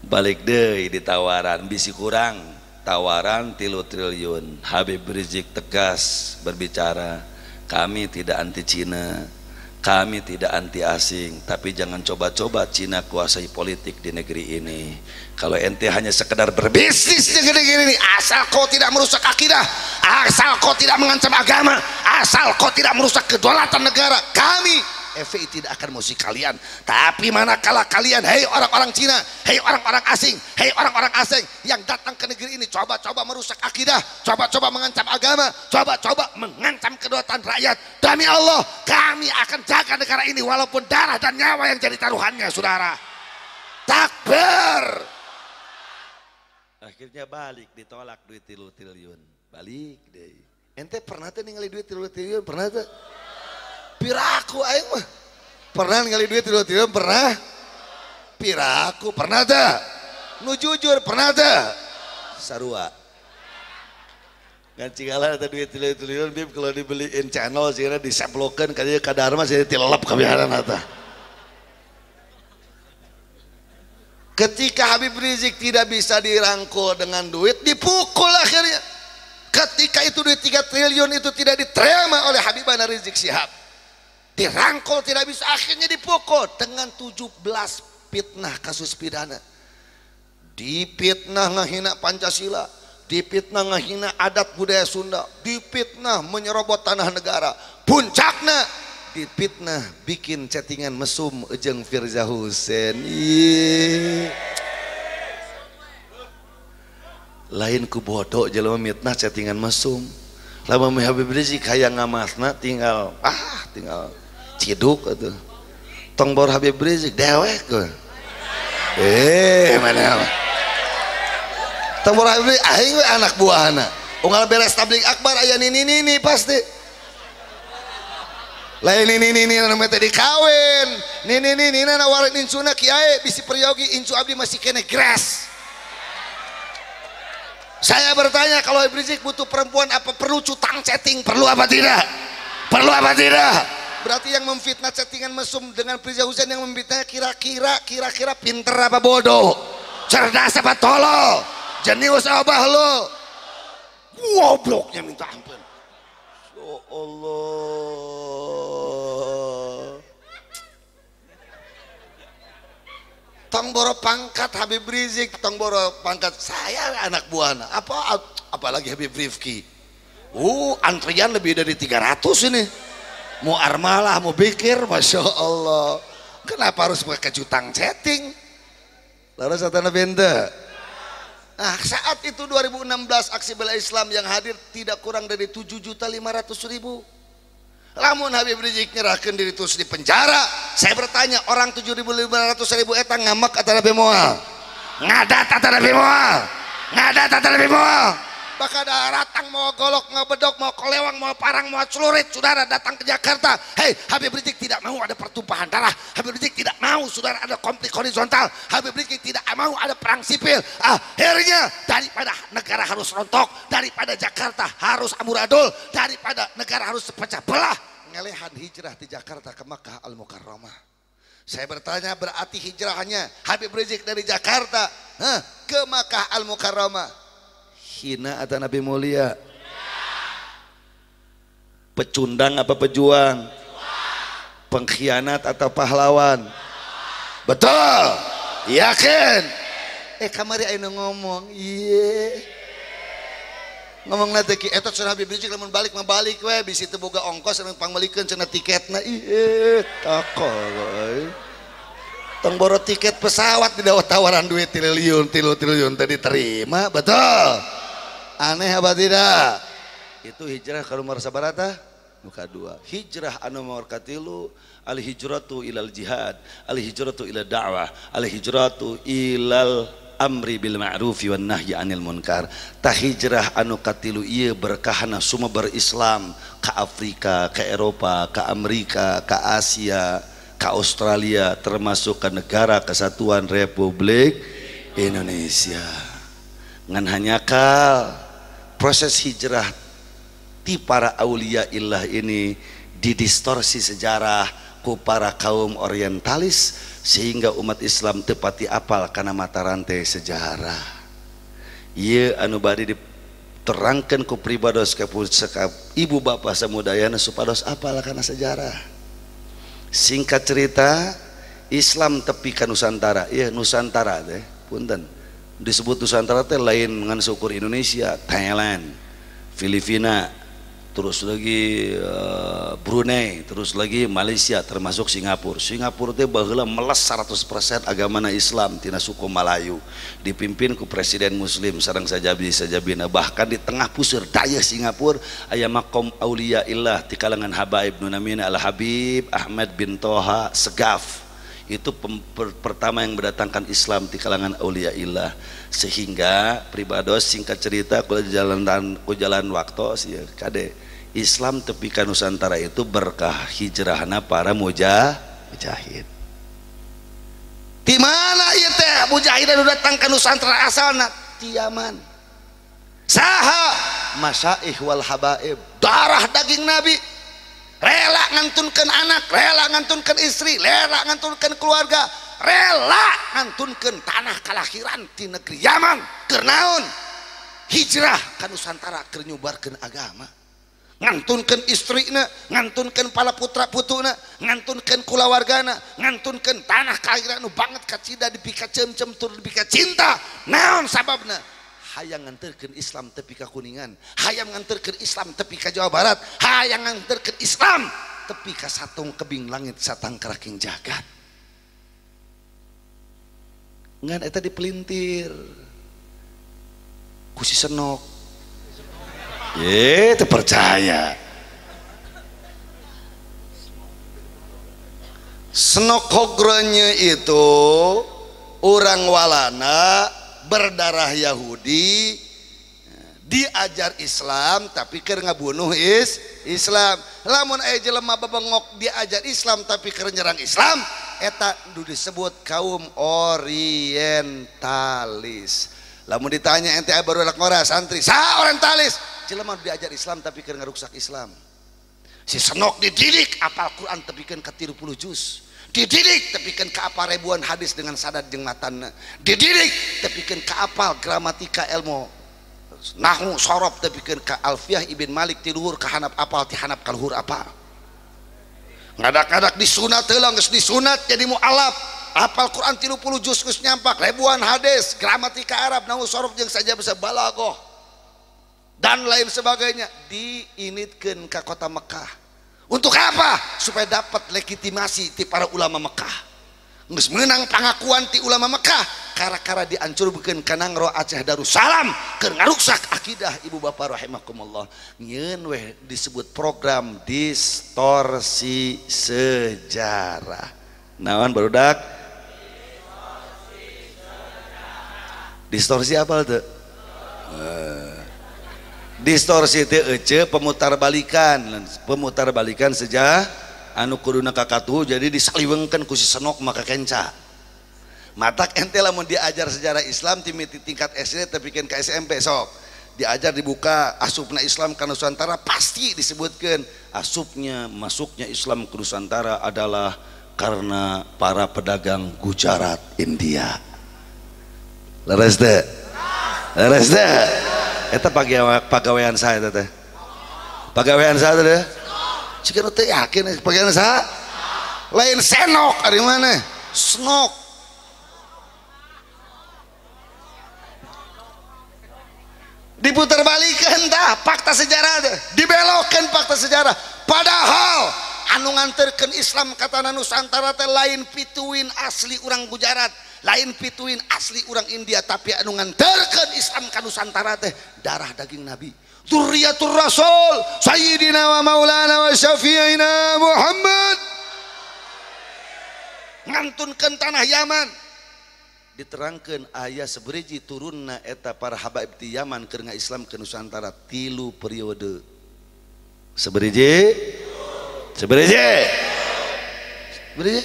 Balik deui ditawaran, bisi kurang, tawaran 3 triliun. Habib Rizik tegas berbicara, kami tidak anti Cina, kami tidak anti asing, tapi jangan coba-coba Cina kuasai politik di negeri ini. Kalau ente hanya sekedar berbisnis di negeri ini, asal kau tidak merusak akidah, asal kau tidak mengancam agama, asal kau tidak merusak kedaulatan negara, kami FPI tidak akan musuh kalian. Tapi manakala kalian, hei orang-orang Cina, hei orang-orang asing, hei orang-orang asing yang datang ke negeri ini, coba-coba merusak akidah, coba-coba mengancam agama, coba-coba mengancam kedaulatan rakyat, demi Allah kami akan jaga negara ini walaupun darah dan nyawa yang jadi taruhannya, saudara. Takbir. Akhirnya balik, ditolak duit 3 triliun. Balik deh. Ente pernah tuh ningali duit 3 triliun? Pernah tuh? Piraku aing mah. Pernah ningali duit 3 triliun? Pernah? Piraku pernah teh? Nu jujur pernah teh? Sarua. Ngan cinggalan eta duit 3 triliun bib kalau dibeliin channel sih diseplokeun ka dieu ka Dharma sih tilelep kabiharan eta. Ketika Habib Rizik tidak bisa dirangkul dengan duit, dipukul akhirnya. Ketika itu duit 3 triliun itu tidak diterima oleh Habibana Rizik Syihab, dirangkul tidak bisa, akhirnya dipukul dengan 17 fitnah kasus pidana. Dipitnah ngahina Pancasila, dipitnah ngahina adat budaya Sunda, dipitnah menyerobot tanah negara, puncakna dipitnah bikin chattingan mesum jeung Firza Husein. Lain ku bodoh jelema mitnah chattingan mesum. Lamun Habib Rizik hayang ngamasna tinggal tinggal ciduk atuh. Tong bor Habib Rizik dewek ge. Mana tong bor Habib Rizik aing we anak buahna. Unggal beres tabligh akbar aya nini-nini pasti. Lain nini-nini anu teh dikawin. Nini-nini nawarin incuna kiai bisi peryogi incu abdi masih kene gres. Saya bertanya, kalau Habib Rizik butuh perempuan apa perlu cutang chatting? Perlu apa tidak? Perlu apa tidak? Berarti yang memfitnah chattingan mesum dengan Firza Husein, yang memfitnah kira-kira pinter apa bodoh? Cerdas apa tolol? Jenius apa bahlul? Gobloknya minta ampun. Ya Allah. Tong boro pangkat Habib Rizik, tong boro pangkat saya anak buahna. Apa apalagi Habib Rifki. Antrian lebih dari 300 ini. Mau armalah, mau pikir, masya Allah. Kenapa harus pakai cutang chatting? Lalu satana benda. Nah, saat itu 2016 aksi bela Islam yang hadir tidak kurang dari 7.500.000. Lamun Habib Rizieq nyerahkan diri terus di penjara, saya bertanya orang 7.500.000 eta ngamak atau nabi moal? Ngadat atau nabi moal? Ngadat atau nabi moal? Bakal datang mau golok, mau bedok, mau kolewang, mau parang, mau celurit, saudara datang ke Jakarta. Hei, Habib Rizieq tidak mau ada pertumpahan darah. Habib Rizieq tidak mau saudara ada konflik horizontal. Habib Rizieq tidak mau ada perang sipil. Akhirnya daripada negara harus rontok, daripada Jakarta harus amburadul, daripada negara harus pecah belah, ngelehan hijrah di Jakarta ke Makkah Al-Mukarramah. Saya bertanya, berarti hijrahnya Habib Rizieq dari Jakarta ke Makkah Al-Mukarramah hina atau nabi mulia? Pecundang apa pejuang? Pengkhianat atau pahlawan? Betul? Yakin? Kamari ayeuna ngomong, iye. Ngomong nanti ki eta cenah Habib Rizieq lamun balik mah balik we bisi teu boga ongkos anu pangmeulikeun cenah tiketna. Iye, takol euy. Tong boro tiket pesawat tidak tawaran duit triliun, tilu triliun tadi terima, betul? Aneh apa tidak? Itu hijrah ka nomor sabarata? Muka dua. Hijrah anu nomor katilu, al hijratu ilal jihad, al hijratu ilal da'wah, al hijratu ilal amri bil ma'rufi wan nahyi anil munkar. Tah hijrah anu katilu ieu berkahna sumebar Islam ke Afrika, ke Eropa, ke Amerika, ke Asia, ke Australia, termasuk ke negara kesatuan Republik Indonesia. Ngan hanya kal proses hijrah ti para aulia illah ini didistorsi sejarah ku para kaum orientalis sehingga umat Islam tepati apal karena mata rantai sejarah. Ieu anu bade diterangkan ku pribados ka ibu bapak samudayana supados apal kana sejarah. Singkat cerita, Islam tepi ka Nusantara. Iya, Nusantara teh, punten. Disebut Nusantara teh lain ngan syukur Indonesia, Thailand, Filipina, terus lagi Brunei, terus lagi Malaysia, termasuk Singapura. Singapura teh baheula meles 100% agamana Islam tina suku Malayu, dipimpin ku presiden Muslim sareng sajabi sajabina. Bahkan di tengah puseur daya Singapura aya makom aulia illah di kalangan habaib nu namina Al Habib Ahmad bin Toha Segaf. Itu pertama yang mendatangkan Islam di kalangan aulia illah. Sehingga pribados singkat cerita ku jalan waktu sih kade Islam tepi ka Nusantara itu berkah hijrahna para mujahid. Di mana ieu teh mujahid anu datang ka Nusantara asalna? Ti Yaman. Saha? Masyaikh wal habaib, darah daging Nabi. Rela ngantunkeun anak, rela ngantunkeun istri, rela ngantunkeun keluarga, rela ngantunkeun tanah kalahiran di negeri Yaman. Keur naon? Hijrah ka Nusantara keur nyubarkeun agama. Ngantunkeun istrina, ngantunkeun para putra putuna, ngantunkeun kulawargana, ngantunkeun tanah kalahiran nu banget kacida dipika cem-cem tur dipika cinta. Naon sababna? Hayang nganterkeun Islam tepi ka Kuningan, hayang nganterkeun Islam tepi ka Jawa Barat, hayang nganterkeun Islam tepi ka satung kebing langit satang keraking jagat. Ngan eta dipelintir ku si Senok. Ye, teu percaya. Senok Hogronye itu orang Walanda berdarah Yahudi, diajar Islam tapi keur ngabunuh Islam. Lamun aya jelema bebengok diajar Islam tapi keur nyerang Islam, eta disebut kaum orientalis. Lamun ditanya ente baru anak ngora santri, saha orientalis? Jelema diajar Islam tapi keur ngaruksak Islam. Si Senok dididik apal Quran tepikeun ka 30 juz. Dididik tepikeun ka apal ribuan hadis dengan sanad jeung matanna. Dididik tepikeun ka apal gramatika ilmu nahwu sorof tepikeun ka Alfiyah Ibn Malik ti luhur ka hanap apal ti hanap ka luhur apal. Ngadak-ngadak disunat heula geus disunat jadi mualaf. Apal Quran 30 juz geus nyampak, ribuan hadis, gramatika Arab, nahwu sorof jeung saja bisa balaghah dan lain sebagainya. Diinitkeun ka kota Mekah. Untuk apa? sejarah supaya dapat legitimasi ti para ulama Mekah. Geus meunang pangakuan ti ulama Mekah kara-kara diancurkeun ka Nangro Aceh Darussalam keur ngaruksak akidah ibu bapak rahimakumullah. Nyieun weh disebut program distorsi sejarah. Naon barudak? Distorsi apa tuh? Distorsi teh ece pemutar balikan sejarah anu kuduna kakatuh jadi disaliwengkeun ku si Senok maka kenca. Matak ente lamun diajar sejarah Islam ti tingkat SD tepikeun ka SMP sok. Diajar dibuka asupna Islam ka Nusantara pasti disebutkeun asupnya masuknya Islam ke Nusantara adalah karena para pedagang Gujarat India. Leres teh? Leres teh? Eta pagawean saha eta teh? Pagawean saha teh? Cik teh yakin pagawean saha? Lain senok ari mana? Snok. Diputar balikan tah fakta sejarah teh, dibelokkeun fakta sejarah. Padahal anu nganterkeun Islam ka tanah Nusantara teh lain pituin asli urang Gujarat, lain pituin asli urang India, tapi anu nganterkeun Islam ka Nusantara teh darah daging Nabi, dzurriyyatur Rasul Sayyidina wa Maulana wa Syafi'ina Muhammad. Ngantunkeun tanah Yaman. Diterangkeun aya seberiji turunna eta para habaib ti Yaman keur nga-Islam ke Nusantara 3 periode. Seberiji? Seberiji? Seberiji?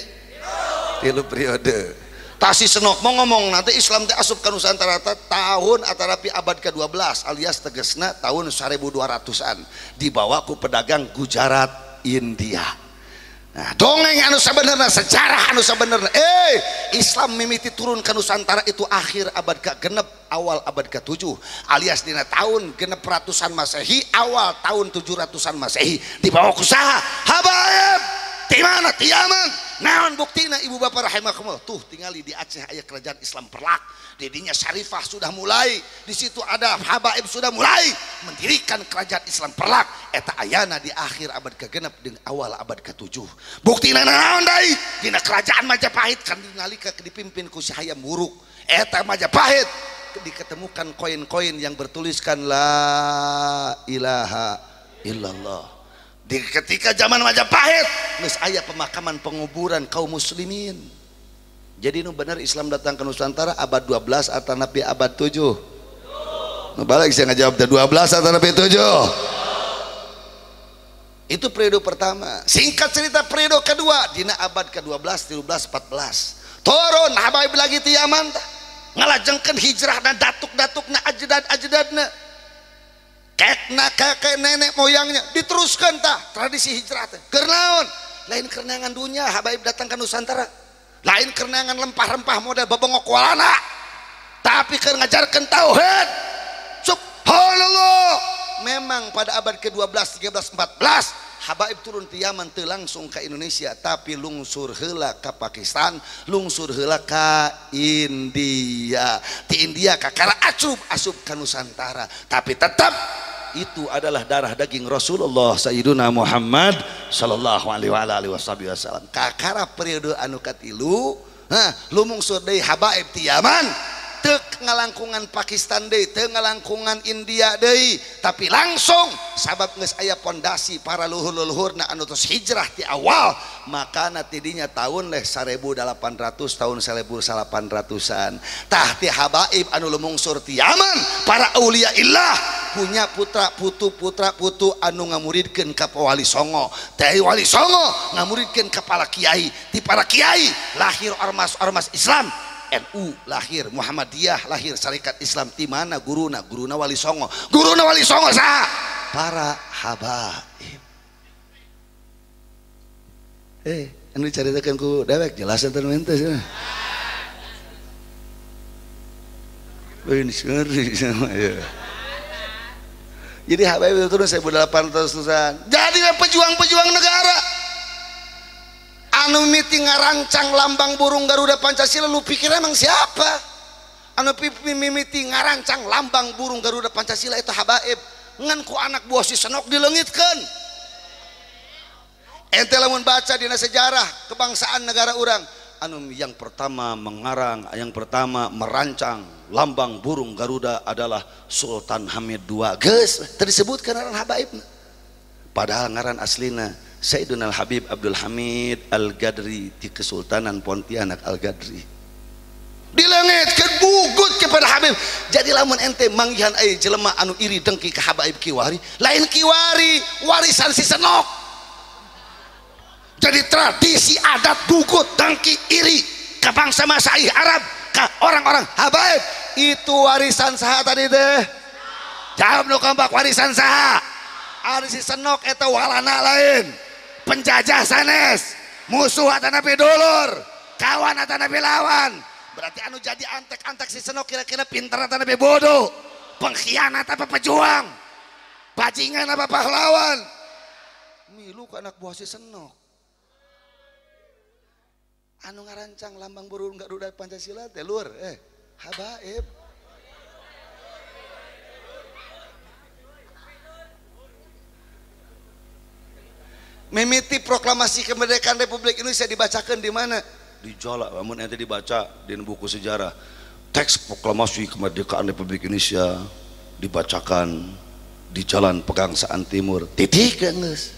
3 periode. Tasi Senok mau ngomong nanti Islam teh asup ka Nusantara tahun atarapi abad ke-12 alias tegesna tahun 1200-an dibawa ku pedagang Gujarat India. Nah, dongeng anu sabenerna, sejarah anu sabenerna. Islam mimiti turun ke Nusantara itu akhir abad ke-6 awal abad ke-7 alias dina tahun 600-an Masehi awal tahun 700-an Masehi dibawa ku saha? Habaib. Di mana? Di Yaman. Naon buktina ibu bapak rahimakumullah? Tuh tingali di Aceh aya kerajaan Islam Perlak. Didinya Syarifah sudah mulai, di situ ada habaib sudah mulai mendirikan kerajaan Islam Perlak. Eta ayana di akhir abad ke-6 dan awal abad ke-7. Buktina naon deui? Dina kerajaan Majapahit kan nalika dipimpin ku si Hayam Wuruk. Eta Majapahit diketemukan koin-koin yang bertuliskan la ilaha illallah. Di ketika zaman Majapahit geus aya pemakaman penguburan kaum muslimin. Jadi nu bener Islam datang ke Nusantara abad 12 atau nabi abad 7? Nu balik saya ngajawab teh 12 atau nabi 7? Itu periode pertama. Singkat cerita periode kedua dina abad ke-12, 13, 14. Turun habaib lagi ti Yaman tah. Ngalajengkeun hijrah dan datuk-datukna ajdad-ajdadna. Kekna kakek nenek moyangnya diteruskan tah tradisi hijrah teh. Keur naon? Lain kerenangan dunia habaib datang ke Nusantara. Lain kerenangan lempah-rempah model bebongok walana. Tapi keur ngajarkeun tauhid. Subhanallah. Memang pada abad ke-12, 13, 14 habaib turun ti Yaman teu langsung ke Indonesia, tapi lungsur heula ka Pakistan, lungsur heula ka India. Ti India ka Kara asup asup ka Nusantara, tapi tetap itu adalah darah daging Rasulullah Sayyiduna Muhammad sallallahu alaihi wasallam. Kakara periode anu katilu, lumungsur deui habaib ti Yaman, teu ngalangkungan Pakistan deui, teu ngalangkungan India deui, tapi langsung sabab geus aya pondasi para luhur-luhurna anu tos hijrah ti awal, makana tidinya tahun leh 1800 tahun 1800-an. Tah ti habaib anu lumungsur ti Yaman, para aulia illah punya putra putu anu ngamuridkeun ka Wali Songo. Teh Wali Songo ngamuridkeun ka para kiai, ti para kiai lahir ormas-ormas Islam. NU lahir, Muhammadiyah lahir, Syarikat Islam. Di mana guruna? Guruna Wali Songo. Guruna Wali Songo saha? Para habaib. Anu dicaritakeun ku dewek jelas enten mente cenah. Ini seri sama ya. Jadi habaib itu turun 1800-an. Jadi pejuang-pejuang negara. Anu miti ngarancang lambang burung Garuda Pancasila, lu pikir emang siapa? Anu mimiti ngarancang lambang burung Garuda Pancasila itu habaib. Ngan ku anak buah si Senok dilengitkeun. Ente lamun baca dina sejarah kebangsaan negara urang, anu yang pertama mengarang, yang pertama merancang lambang burung Garuda adalah Sultan Hamid II. Geus teu disebutkeun ngaran habaibna. Padahal ngaran aslina Sayyiduna Al Habib Abdul Hamid Al-Gadri di Kesultanan Pontianak Al-Gadri. Dilengitkeun bugut kepada Habib. Jadi lamun ente manggihan aya jelema anu iri dengki ka habaib kiwari, lain kiwari, warisan si Senok. Jadi tradisi adat bugut dengki iri ke bangsa Masaih Arab, ke orang-orang habaib, itu warisan saha tadi teh? Jawab nu kompak, warisan saha? Ari si Senok eta walana lain, penjajah sanes, musuh atanapi dulur, kawan atanapi lawan. Berarti anu jadi antek-antek si Senok kira-kira pinter atanapi bodoh, pengkhianat apa pejuang, bajingan apa pahlawan. Milu ke anak buah si Senok. Anu ngarancang lambang burung Garuda Pancasila teh lur, habaib. Mimiti proklamasi kemerdekaan Republik Indonesia dibacakan di mana? Di Jala, namun ente dibaca di buku sejarah. Teks proklamasi kemerdekaan Republik Indonesia dibacakan di Jalan Pegangsaan Timur. Titik geus.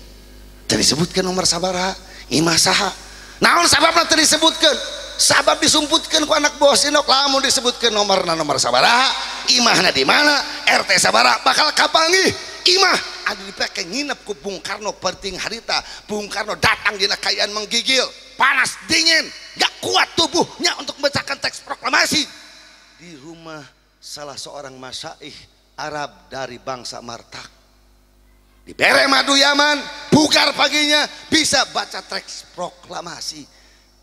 Teu disebutkeun nomor sabaraha, imah saha. Naon sababna teu disebutkeun? Sabab disumputkeun ku anak buah Sinok. Lamun disebutkeun nomorna nomor sabaraha, imahna di mana, RT sabaraha, bakal kapanggih imah anu dipake nginep ku Bung Karno penting harita. Bung Karno datang dina kaayaan menggigil, panas dingin, gak kuat tubuhnya untuk membacakan teks proklamasi di rumah salah seorang masaih Arab dari bangsa Martak. Dibere madu Yaman, bugar paginya bisa baca teks proklamasi.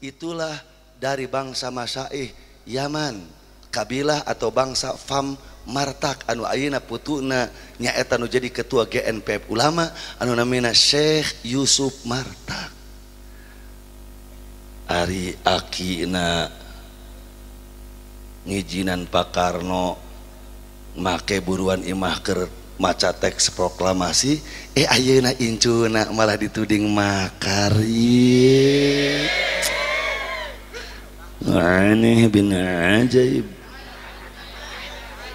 Itulah dari bangsa Masaih Yaman, kabilah atau bangsa Fam Martak anu ayeuna putuna nyaeta nu jadi ketua GNPF ulama anu namina Syekh Yusuf Martak. Ari akina ngijinan Pak Karno make buruan imah keur maca teks proklamasi, ayeuna incuna malah dituding makar. Aneh bin ajaib.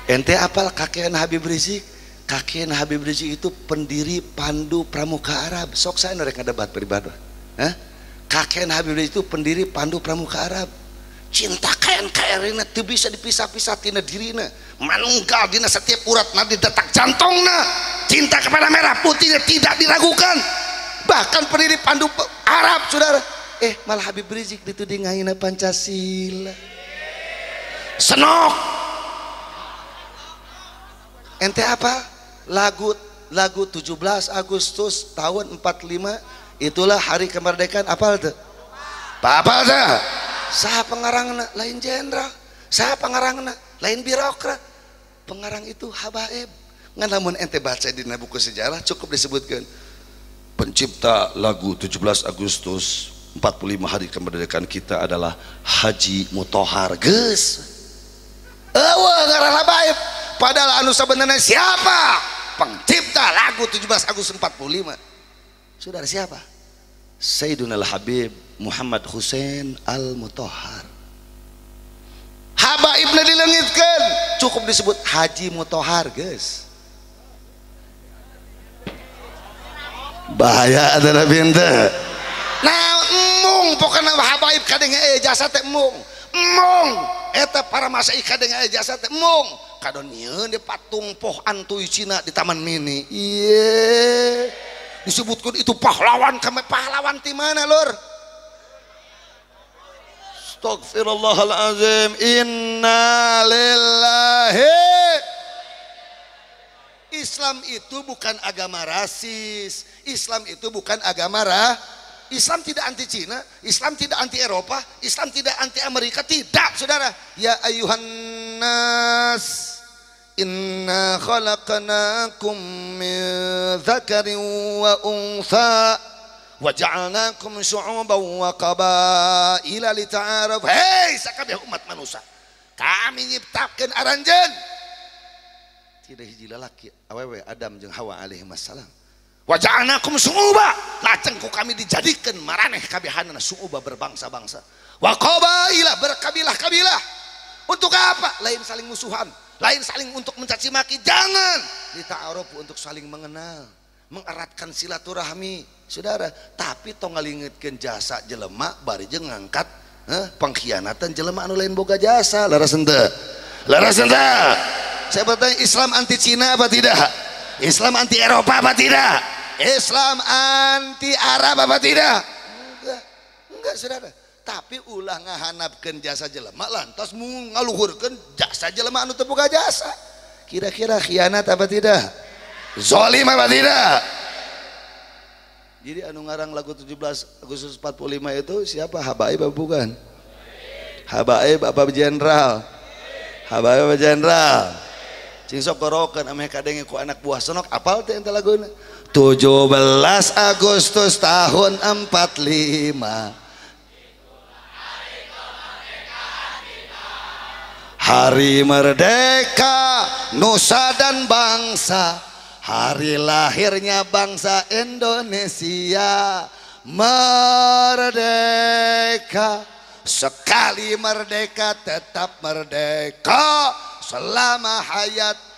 Ente apal kakean Habib Rizik? Kakean Habib Rizik itu pendiri Pandu Pramuka Arab. Sok saya rek ngadebat pribadi. Hah? Kakean Habib Rizik itu pendiri Pandu Pramuka Arab. Cinta KNKRI-na teu bisa dipisah-pisah tina dirina. Manunggal dina setiap urat nadi detak jantungna. Cinta kepada merah putihnya tidak diragukan. Bahkan pendiri Pandu Arab, saudara. Malah Habib Rizik dituding ngahina Pancasila. Senok. Ente apa? Lagu 17 Agustus tahun 45 itulah hari kemerdekaan, apal tuh? Apal tuh? Saha pengarangna? Lain jenderal. Saha pengarangna? Lain birokrat. Pengarang itu habaib. Ngan lamun ente baca di buku sejarah cukup disebutkan pencipta lagu 17 Agustus 45 hari kemerdekaan kita adalah Haji Mutohar. Geus. Eueuh ngaran habaib. Padahal anu sebenarnya siapa pencipta lagu 17 Agustus 45? Saudara siapa? Sayyiduna Al-Habib Muhammad Hussein Al-Mutahhar. Habaibna dilengitkeun, cukup disebut Haji Mutohar, guys. Bahaya adalah benda. Nah, emung pokokna habaib kadenge jasa teh emung. Emung eta para masaih kadenge jasa teh emung. Kadon nyieun di patung Poh Antui Cina di Taman Mini. Iye. Disebutkan itu pahlawan, kami pahlawan di mana lur? Astagfirullahalazim. Inna lillahi. Islam itu bukan agama rasis. Islam itu bukan agama Islam tidak anti Cina, Islam tidak anti Eropa, Islam tidak anti Amerika, tidak, saudara. Ya ayuhan nas, inna khalaqnakum min dzakarin wa untha wa ja'alnakum syu'uban wa qabaila lita'arafu. Hei sakabeh umat manusia, kami nyiptakeun aranjeun tidak hiji lalaki awewe Adam jeung Hawa alaihi wassalam. Wa ja'alnakum syu'uba, lajeng ku kami dijadikan maraneh kabehanana syu'uba berbangsa-bangsa. Wa qabaila, berkabilah-kabilah. Untuk apa? Lain saling musuhan, lain saling untuk mencaci maki, jangan. Lita'arofu, untuk saling mengenal, mengeratkan silaturahmi, saudara. Tapi tong ngalingetkeun jasa jelema bari jeung ngangkat pengkhianatan jelema anu lain boga jasa. Leres henteu? Leres henteu? Saya bertanya, Islam anti Cina apa tidak? Islam anti Eropa apa tidak? Islam anti Arab apa tidak? Enggak, enggak saudara. Tapi ulah ngahanapkeun jasa jelema lantas ngaluhurkeun jasa jelema anu teu boga jasa. Kira-kira khianat apa tidak? Zolim apa tidak? Jadi anu ngarang lagu 17 Agustus 45 itu siapa? Habaib apa bukan? Habaib apa jenderal? Habaib apa jenderal? Cing sok gorokeun ameh kadenge ku anak buah senok apal teh ente laguna. 17 Agustus tahun 45 hari merdeka nusa dan bangsa, hari lahirnya bangsa Indonesia. Merdeka, sekali merdeka tetap merdeka selama hayat.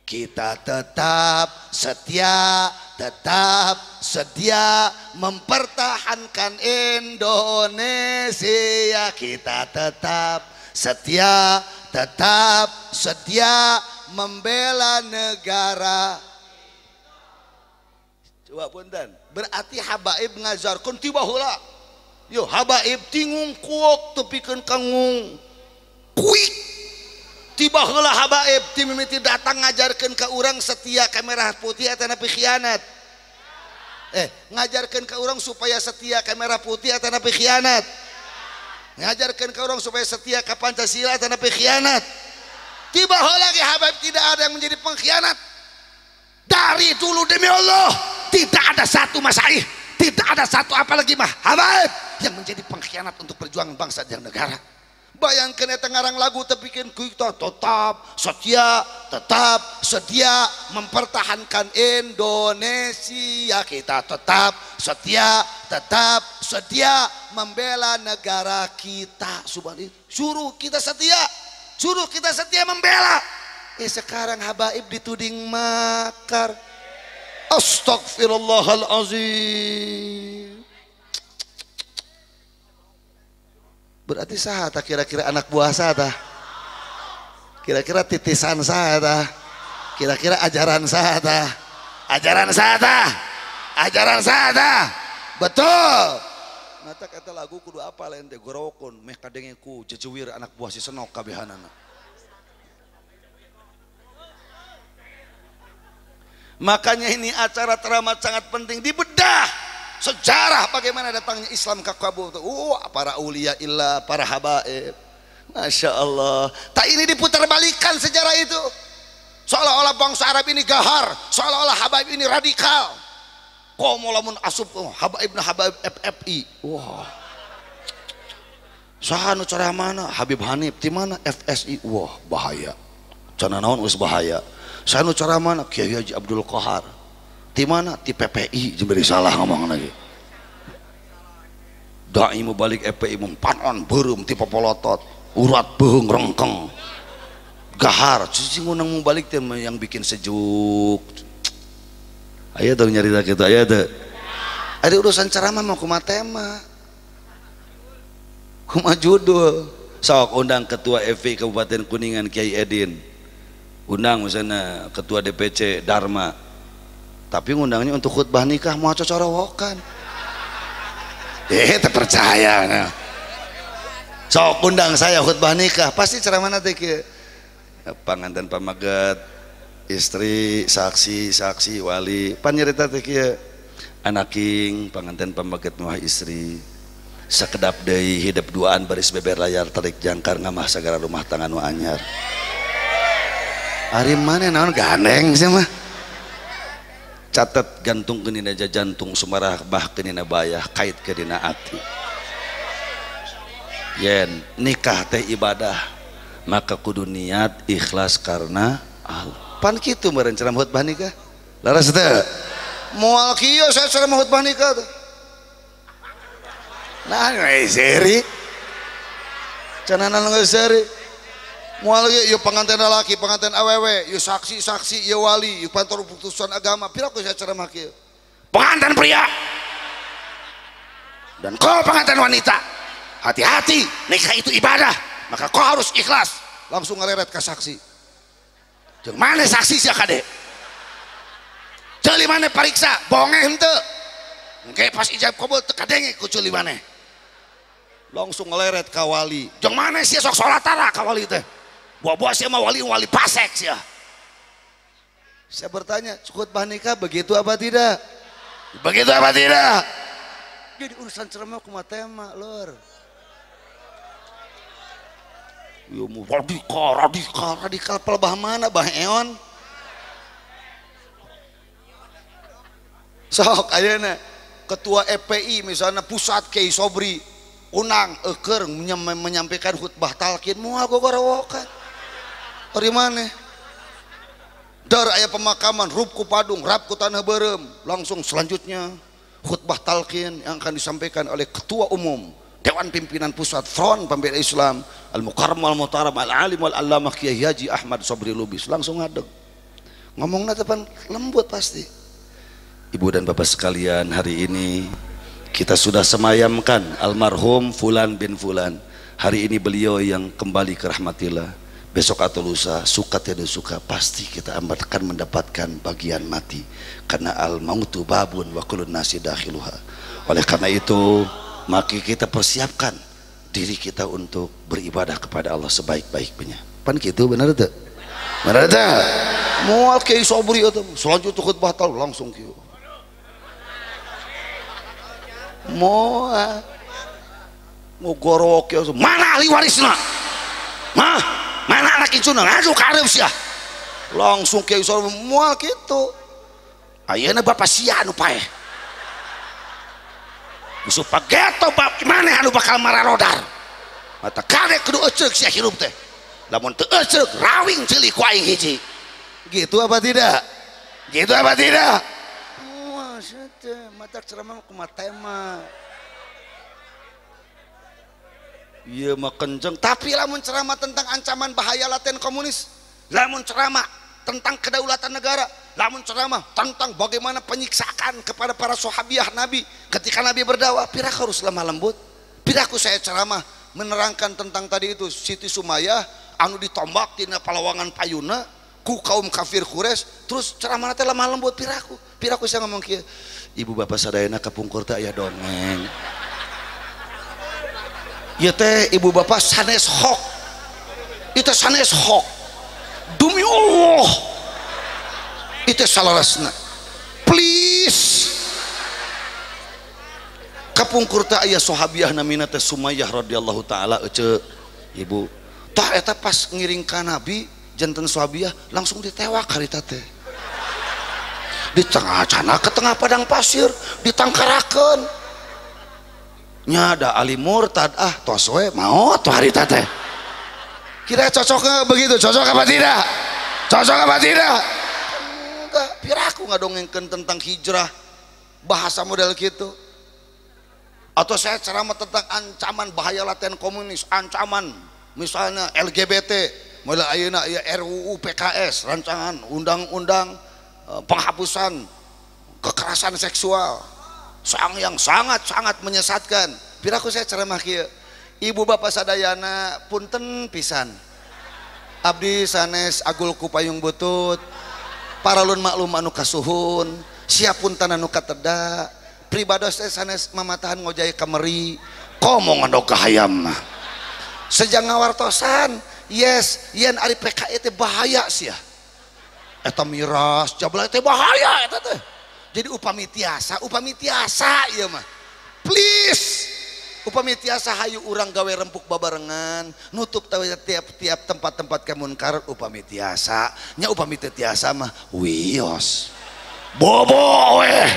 Kita tetap setia, tetap sedia mempertahankan Indonesia. Kita tetap setia, tetap sedia membela negara. Coba punten, berarti habaib ngajarkeun ti baheula. Yo habaib tingung kuok tepikeun ka ngung kuik. Tiba heula habaib ti mimiti datang ngajarkeun ka urang setia ka merah putih atanapi khianat. Ngajarkeun ka urang supaya setia ka merah putih atanapi khianat. Ngajarkeun ka urang supaya setia ka Pancasila atanapi khianat. Tiba heula ge habaib tidak ada yang menjadi pengkhianat. Dari dulu demi Allah tidak ada satu masaih, tidak ada satu apalagi mah habaib yang menjadi pengkhianat untuk perjuangan bangsa dan negara. Bayangkan eta ngarang lagu tepikeun kita tetap setia, tetap sedia mempertahankan Indonesia. Kita tetap setia, tetap sedia membela negara kita. Subhanallah, suruh kita setia, suruh kita setia membela. Sekarang habaib dituding makar. Astagfirullahalazim. Berarti saha tah kira-kira anak buah saha tah? Kira-kira titisan saha tah? Kira-kira ajaran saha tah? Ajaran saha tah? Ajaran saha tah? Betul. Mata kata lagu kudu apa lain teh gorokon meh kadenge ku jejuwir anak buah si senok kabehanana. Makanya ini acara teramat sangat penting dibedah sejarah bagaimana datangnya Islam ke Kabul. Para aulia illa, para habaib. Masya Allah. Tak ini diputar balikan sejarah itu. Seolah-olah bangsa Arab ini gahar, seolah-olah habaib ini radikal. Komo lamun asup habaib na habaib FFI. Wah. Saha nu cara mana? Habib Hanif di mana? FSI. Wah, bahaya. Cana naon geus bahaya. Saha nu cara mana? Kiai Haji Abdul Qahar. Di mana? Di PPI, jemberi salah ngomong lagi. Dai mu balik FPI panon beureum ti popolotot, urat beuheung rengkeng. Gahar, cuci ngundang mu balik teh yang bikin sejuk. Aya teu nyarita kitu, aya teu. Ada urusan ceramah mah kumaha tema. Kumaha judul. Sok undang ketua FPI Kabupaten Kuningan Kiai Edin. Undang misalnya ketua DPC Dharma. Tapi ngundangnya untuk khutbah nikah mau cocorowokan. Terpercaya nah. Sok undang saya khutbah nikah, pasti ceramah teh kieu. Panganten pamaget, istri, saksi, saksi, wali. Pan nyerita teh kieu. Anaking panganten pamaget muah istri. Sakedap deui hidep duaan baris beber layar tarik jangkar ngamah sagara rumah tangga nu anyar. Ari maneh naon gandeng sih mah. Catat gantung kenina jantung sumarah bah kenina bayah kait kenina ati. Yen nikah teh ibadah maka kudu niat ikhlas karena Allah. Pan kitu meureun ceramah khutbah nikah. Laras teh. Moal kieu saya ceramah khutbah nikah teh. Nah, seri. Cenah geus seri. Moal ieu pengantin lalaki, pengantin awewe, ieu saksi-saksi, ieu wali, ieu kantor putusan agama. Pira ku saya ceramah kieu. Pengantin pria dan kau pengantin wanita, hati-hati, nikah itu ibadah, maka kau harus ikhlas. Langsung ngereret ke saksi. Jeung mana saksi sia kade? Ceuli mana pariksa, bongeh henteu. Engke pas ijab kabul teu kadenge ku ceuli maneh. Langsung ngeleret ka wali. Jeung mana sia sok salat tara ka wali teh? Buah-buah sia mah wali pasek sia. Saya bertanya, khutbah nikah begitu apa tidak? Begitu apa tidak? Jadi urusan ceramah kumaha tema, lur. Yo mu radikal, radikal, radikal pelebah mana bah eon? Sok ayeuna ketua EPI misalnya pusat Kiai Sobri unang eukeur menyampaikan khutbah talqin moal gogorowokan. Ari maneh? Dar aya pemakaman rup ku Padung, rap ku Tanah Beureum, langsung selanjutnya khutbah talqin yang akan disampaikan oleh Ketua Umum Dewan Pimpinan Pusat Front Pembela Islam Al-Mukarram Al-Muhtaram Al-Alim Al-Allamah Kiai Haji Ahmad Sobri Lubis. Langsung ngadeg ngomongna depan lembut pasti. Ibu dan bapak sekalian, hari ini kita sudah semayamkan almarhum Fulan bin Fulan. Hari ini beliau yang kembali ke rahmatillah. Besok atau lusa, suka tidak suka, pasti kita akan mendapatkan bagian mati. Karena al-mautu babun wa kullun nasi dakhiluha. Oleh karena itu, maka kita persiapkan diri kita untuk beribadah kepada Allah sebaik-baiknya. Pan gitu benar teu? Benar teu? Moal Kiai Sobri eta selanjutnya khutbah tal langsung kieu. Moal ngogorok kieu, mana ahli warisna? Mah, mana anak incuna ngadu ka areup sia. Langsung Kiai Sobri moal kitu. Ayeuna bapak sia anu paeh. Musuh pageto bab maneh anu bakal mararodar. Mata kade kudu eceuk sia hirup teh. Lamun teu eceuk rawing ceuli ku aing hiji. Gitu apa tidak? Gitu apa tidak? Wah, teh mata ceramah kumaha tema. Ieu mah kenceng, tapi lamun ceramah tentang ancaman bahaya laten komunis, lamun ceramah tentang kedaulatan negara, lamun ceramah tentang bagaimana penyiksaan kepada para sahabiah Nabi ketika Nabi berdakwah, pira harus lemah lembut. Piraku saya ceramah menerangkan tentang tadi itu Siti Sumayyah anu ditombak tina palawangan payuna ku kaum kafir Quraisy, terus ceramah teh lemah lembut. Piraku saya ngomong kieu, ibu bapak sadayana kapungkur teh aya dongeng. Ieu teh ibu bapak sanes hok. Ieu teh sanes hok. Demi Allah. Itu salarasna. Please. Kapungkur teh aya sahabiah namina teh Sumayyah radhiyallahu taala ece ibu. Tah eta pas ngiring ka Nabi janten sahabiah langsung ditewak harita teh. Di tengah cana ke tengah padang pasir ditangkarakeun. Nya da ali murtad ah tos we maot harita teh. Kira cocok begitu? Cocok apa tidak? Cocok apa tidak? Enggak, piraku ngadongengkeun tentang hijrah bahasa model gitu. Atau saya ceramah tentang ancaman bahaya latihan komunis, ancaman misalnya LGBT, mulai ayeuna ya RUU PKS, rancangan undang-undang penghapusan kekerasan seksual, sang yang sangat-sangat menyesatkan. Piraku saya ceramah kieu. Ibu bapak sadayana punten pisan. Abdi sanes agul ku payung butut, paralun maklum anu kasuhun, siapun tanah anu kateda, pribados teh sanes mamatahan ngojay kameri, komo ngandog ka hayam mah. Sejak ngawartosan, yes, yen ari PKI teh bahaya sia. Eta miras, jabla teh bahaya eta teh. Jadi upami tiasa ieu mah. Please. Upami tiasa hayu urang gawe rempuk babarengan, nutup tiap-tiap tempat-tempat kemunkaran upami tiasa. Nya upami teu tiasa mah wios. Bobo weh.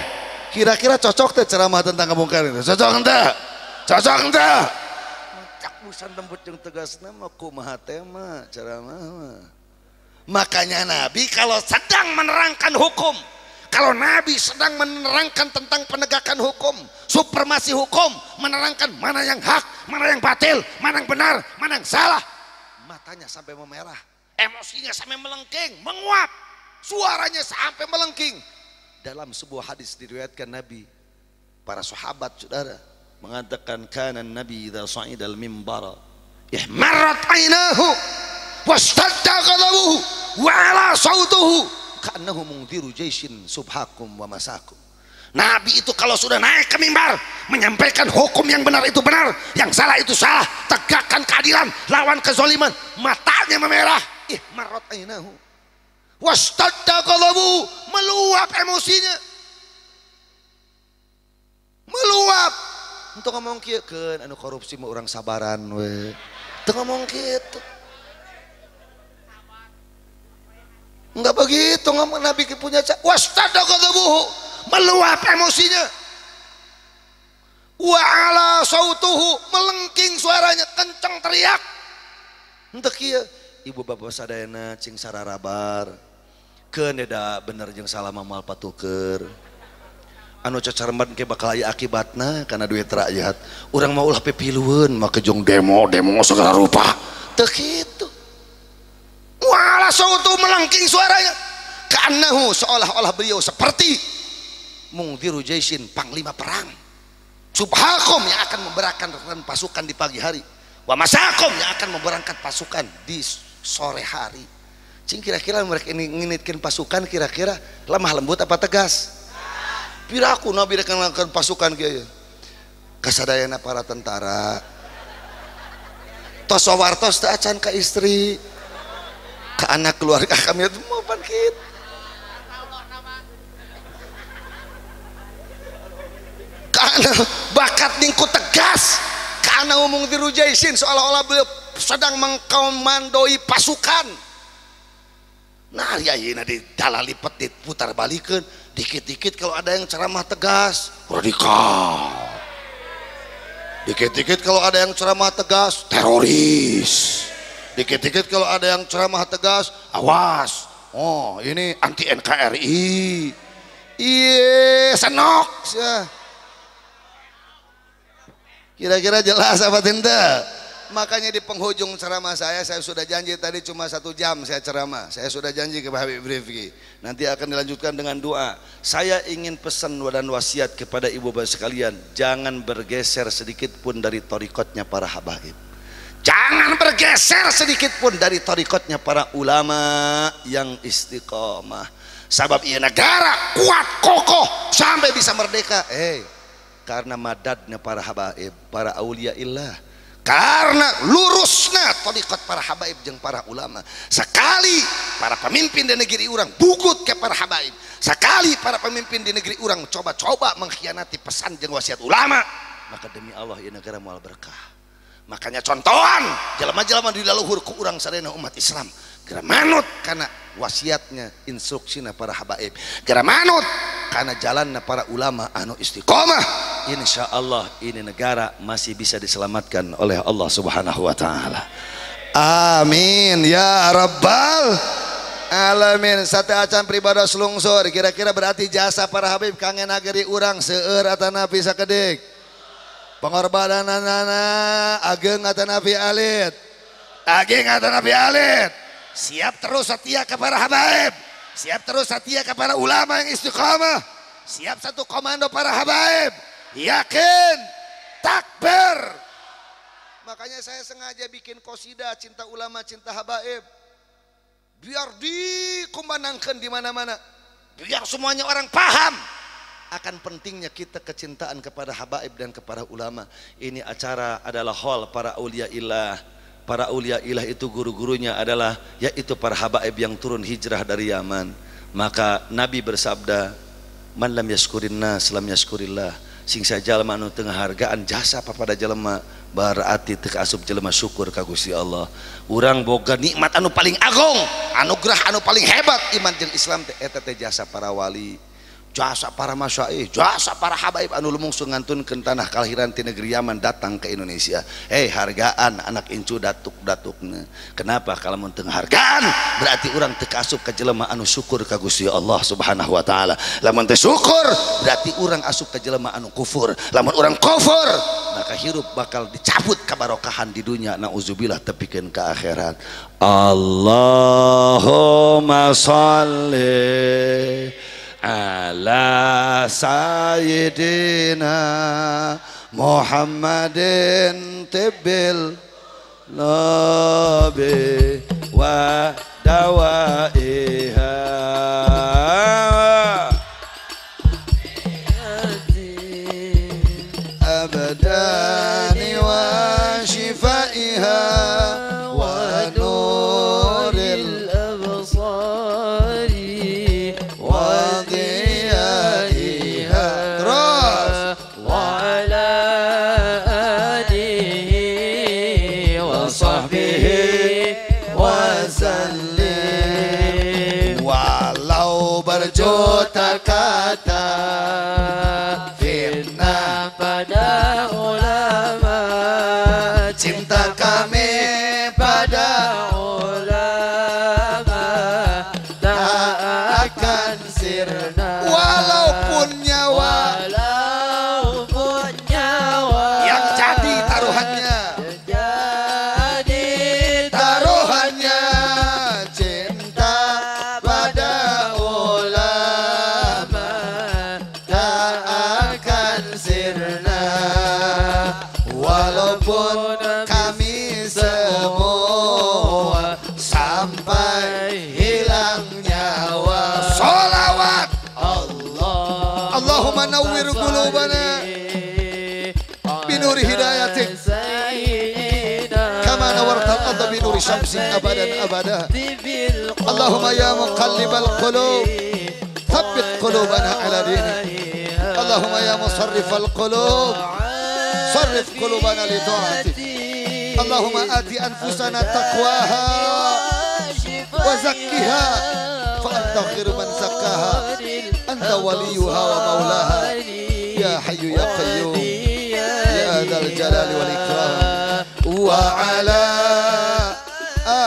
Kira-kira cocok teh ceramah tentang kemungkaran itu? Cocok henteu? Cocok henteu? Cak busan lembut jeung tegasna mah kumaha tema ceramah mah. Makanya Nabi kalau sedang menerangkan hukum, kalau Nabi sedang menerangkan tentang penegakan hukum, supremasi hukum, menerangkan mana yang hak, mana yang batil, mana yang benar, mana yang salah, matanya sampai memerah, emosinya sampai melengking, menguap, suaranya sampai melengking. Dalam sebuah hadis diriwayatkan Nabi, para sahabat saudara mengatakan kana Nabi idza sa'idal mimbara ihmarrat ainahu wastadda ghadabuhu wa ala sautuhu ka'annahu mungdiru jaisin subhakum wa masakum. Nabi itu kalau sudah naik ke mimbar menyampaikan hukum yang benar itu benar, yang salah itu salah, tegakkan keadilan, lawan kezaliman, matanya memerah, ihmarrat ainahu wastadda ghadabuhu, meluap emosinya, meluap. Untuk ngomong kieu keun anu korupsi mah urang sabaran we. Teu ngomong kitu. Enggak begitu ngomong Nabi punya wastadda ghadabuhu, meluap emosinya, wa ala sautuhu, melengking suaranya, kencang teriak. Henteu kieu ibu bapak sadayana cing sararabar keun da bener jeung salah mah moal patuker. Anu cacaremban ke bakal aya akibatna karena duit rakyat. Urang mah ulah pipilueun make jeung demo-demo segala rupa. Teu kitu. Wala sautu, melengking suaranya. Ka'annahu, seolah-olah beliau seperti mungdiru jaisin, panglima perang. Subhakum, yang akan memberangkatkan pasukan di pagi hari. Wa masakum, yang akan memberangkat pasukan di sore hari. Cing kira-kira mereka ini nginitkeun pasukan kira-kira lemah lembut apa tegas? Piraku Nabi rek ngangkat pasukan kieu. Kasadayana para tentara. Tos wartos teu acan ka istri, ka anak keluarga kami itu mau pan kitu. Karena bakat ningku tegas, karena ngomong dirujaisin seolah-olah beliau sedang mengkomandoi pasukan. Nah, ya ayeuna di dalalipet diputar balikeun. Dikit-dikit kalau ada yang ceramah tegas, radikal. Dikit-dikit kalau ada yang ceramah tegas, teroris. Dikit-dikit kalau ada yang ceramah tegas, awas, oh ini anti NKRI. Iye, senok ya. Kira-kira jelas apa tidak? Makanya di penghujung ceramah saya sudah janji tadi cuma 1 jam saya ceramah. Saya sudah janji ke Habib Rifki. Nanti akan dilanjutkan dengan doa. Saya ingin pesan dan wasiat kepada ibu bapak sekalian, jangan bergeser sedikit pun dari thariqatnya para habaib. Jangan bergeser sedikit pun dari thariqatnya para ulama yang istiqomah. Sabab ia negara kuat kokoh sampai bisa merdeka. Karena madadnya para habaib, para aulia illah. Karena lurusna thariqat para habaib jeung para ulama. Sekali para pemimpin di negeri urang bugut ke para habaib, sekali para pemimpin di negeri urang coba-coba mengkhianati pesan jeung wasiat ulama, maka demi Allah ieu negara moal berkah. Makanya contohan jelema-jelema di laluhur ku urang sadayana umat Islam geura manut kana wasiatnya, instruksina para habaib, geura manut kana jalanna para ulama anu istiqomah. Insya Allah ini negara masih bisa diselamatkan oleh Allah Subhanahu wa ta'ala. Amin ya rabbal alamin. Sate acan pribados lungsur, kira-kira berarti jasa para habib kangen nageri urang seueur atanapi sakedik, pengorbananana ageng atanapi alit, ageng atanapi alit. Siap terus setia kepada habaib, siap terus setia kepada ulama yang istiqamah, siap satu komando para habaib, yakin, takbir. Makanya saya sengaja bikin qasidah cinta ulama, cinta habaib, biar dikumandangkan di mana-mana, biar semuanya orang paham akan pentingnya kita kecintaan kepada habaib dan kepada ulama. Ini acara adalah hall para aulia ilah. Para aulia ilah itu guru-gurunya adalah yaitu para habaib yang turun hijrah dari Yaman. Maka Nabi bersabda, man lam yaskurin nas lam yaskurillah. Sing sajalma anu teu ngahargaan jasa papada jelema berarti teu asup jelema syukur ka Gusti Allah. Urang boga nikmat anu paling agung, anugerah anu paling hebat iman jeung Islam teh eta teh jasa para wali. Jasa para masyaikh, jasa para habaib anu lumungsu ngantunkeun tanah kalahiran ti negeri Yaman datang ke Indonesia. Hei, hargaan anak incu datuk-datukna. Kenapa kalau mun teu hargaan berarti urang teu kaasup ka jelema anu syukur ka Gusti Allah Subhanahu wa taala. Lamun teu syukur berarti urang asup ka jelema anu kufur. Lamun urang kufur maka hirup bakal dicabut kabarokahan di dunia, nauzubillah tepikeun ka akhirat. Allahumma shalli ala sayyidina Muhammadin tibbil nabi wa dawaiha abdani wa shifaiha wa nuril absari wa diyaiha. Terus wa ala alihi wa sahbihi wa sallim. Walau berjuta kata fitnah pada ulama, cinta kami pada ulama tak akan sirna. Walaupun nyawa, walaupun nyawa yang jadi taruhannya, jadi taruhannya cinta pada ulama tak akan sirna. Walaupun kami semua sampai hilang nyawa. Sholawat Allah. Allahumma nawwir qulubana binuri hidayatik kama nawartal arda binuri syamsin abadan abada. Allahumma ya muqallibal qulub thabbit qulubana ala dinik. Allahumma ya musarrifal qulub sarrif qulubana li ta'atik. Allahumma ati anfusana taqwaha wa zakkiha fa anta khairu man zakkaha anta waliyuha wa maulaha ya hayyu ya qayyum ya dzal jalali wal ikram. Wa ala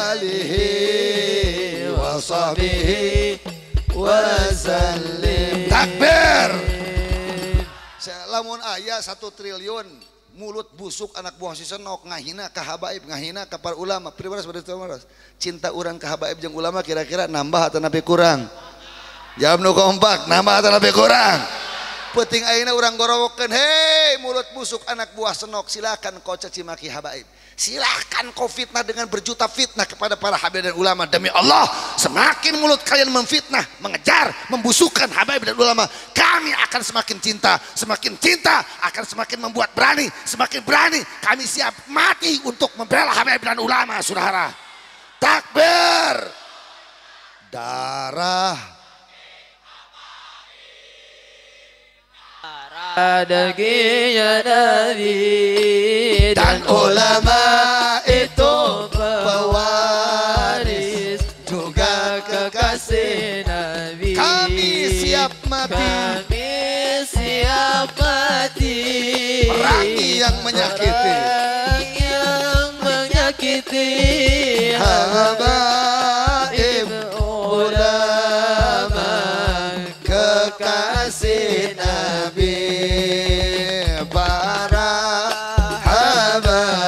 alihi wa sahbihi wa sallim. Takbir. Lamun aya 1 triliun mulut busuk anak buah si senok ngahina ka habaib, ngahina ka para ulama. Pribaras baris. Cinta urang ka habaib jeung ulama kira-kira nambah atau napi kurang? Jawab nu kompak, nambah atau napi kurang? Penting ayeuna urang gorowokeun, hei mulut busuk anak buah senok, silakan kau caci maki habaib. Silakan kau fitnah dengan berjuta fitnah kepada para habaib dan ulama. Demi Allah, semakin mulut kalian memfitnah, mengejar, membusukkan habaib dan ulama, kami akan semakin cinta, semakin cinta akan semakin membuat berani, semakin berani kami siap mati untuk membela habaib dan ulama. Saudara, takbir. Darah dagingnya Nabi dan ulama itu pewaris juga kekasih Nabi. Kami siap mati, kami siap mati perangi yang menyakiti, perangi yang menyakiti habaib ulama kekasih Nabi. Para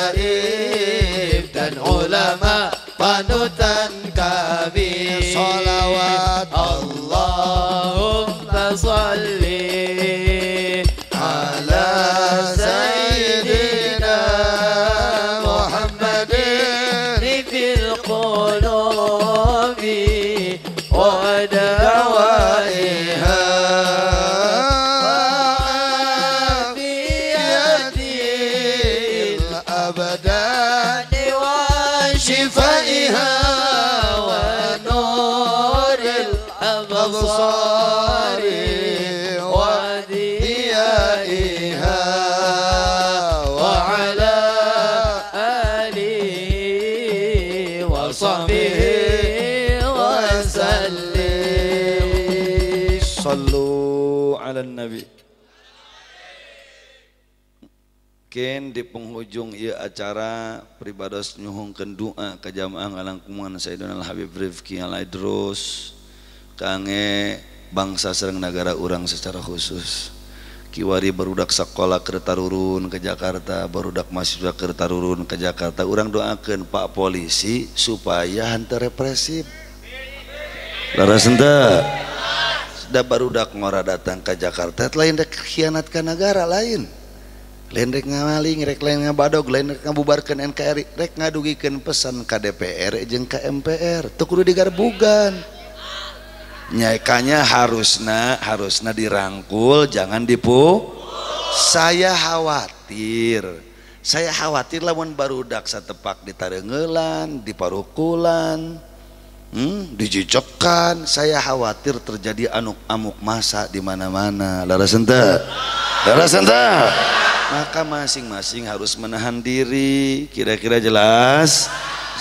habaib dan ulama panutan kami. Sholawat Allahumma sholli ala sayyidina Muhammadin fil qulub Ken di penghujung ieu acara pribados nyuhungkeun doa ka jamaah ngalangkungan Sayyidina Habib Rifki Alaidrus kange bangsa sareng nagara urang secara khusus. Kiwari barudak sakola keur tarurun ke Jakarta, barudak mahasiswa keur tarurun ke Jakarta. Urang doakeun Pak Polisi supaya henteu represif. Leres henteu? Da barudak ngora datang ke Jakarta lain rek khianat ka nagara lain. Lain rek ngamaling, rek lain ngabadog, lain rek ngabubarkeun NKRI, rek ngadugikeun pesan ka DPR jeung ka MPR. Teu kudu digarbugan. Nyaikanya harusna dirangkul, jangan dipu. Saya khawatir lamun barudak satepak ditareungelan, diparukulan, dijicekan. Saya khawatir terjadi amuk masa di mana-mana. Leres henteu? Leres henteu? Maka masing-masing harus menahan diri. Kira-kira jelas?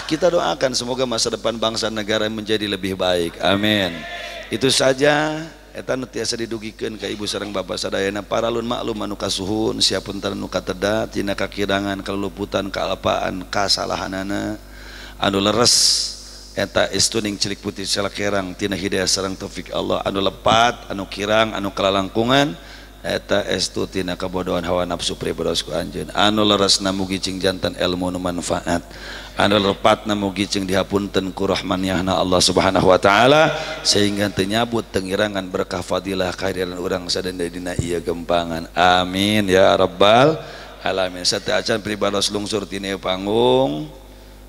Kita doakan semoga masa depan bangsa negara menjadi lebih baik. Amin. Itu saja eta nu tiasa didugikeun ka ibu sareng bapak sadayana paralun maklum anu kasuhun siapunten nu kateda tina kakirangan kaluputan kaalpaan kasalahanana anu leres eta istuning cilik putih salakerang tina hidayah sareng taufik Allah anu lepat anu kirang anu kalalangkungan eta estu tina kabodohan hawa nafsu pribados ku anjeun anu leresna mugi cing jantan ilmu nu manfaat anu lepatna mugi cing dihapunten ku rahmaniyahna Allah Subhanahu wa taala sehingga teu nyabut tengirangan berkah fadilah kehadiran urang sadaya dina ieu gempangan. Amin ya rabbal alamin. Sateuacan pribados lungsur tina panggung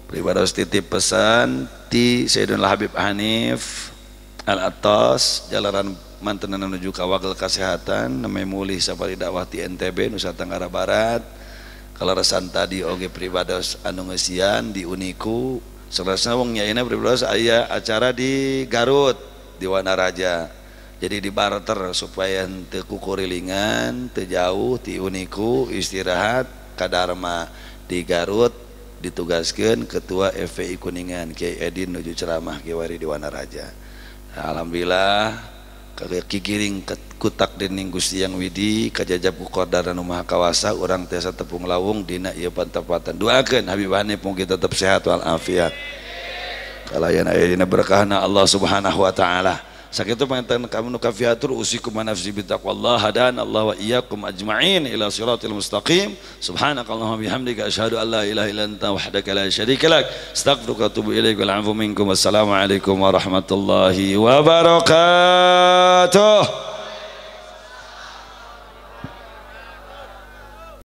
pribados titip pesan ti Sayyidina Habib Hanif Al-Attas jalaran mantenan menuju ka wagel kesehatan namanya mulih sapari dakwah ti NTB Nusa Tenggara Barat. Kaleresan tadi oge pribados anu ngeusian di Uniku saleresna wong nyaina pribados aya acara di Garut di Wanaraja jadi di barter supaya henteu kukurilingan teu jauh ti Uniku istirahat kadarma di Garut ditugaskeun ketua FPI Kuningan Kiai Edin nuju ceramah kiwari di Wanaraja. Alhamdulillah kigiring kutak dening Gusti Yang Widi kajajab ku qadar anu Maha Kawasa urang tiasa tepung lawung dina ieu pantepatan. Doakeun Habib Hanif mugi tetep sehat wal afiat. Kalayan aya dina berkahna Allah Subhanahu wa taala. Sakitu panginten kami nu kafiatur usikum nafsi bitaqwallah hadana Allah wa iyyakum ajma'in ila siratil mustaqim. Subhanakallahumma bihamdika asyhadu an la ilaha illa anta wahdaka la syarika lak astaghfiruka wa atubu ilaik wal afu minkum. Wassalamu alaikum warahmatullahi wabarakatuh.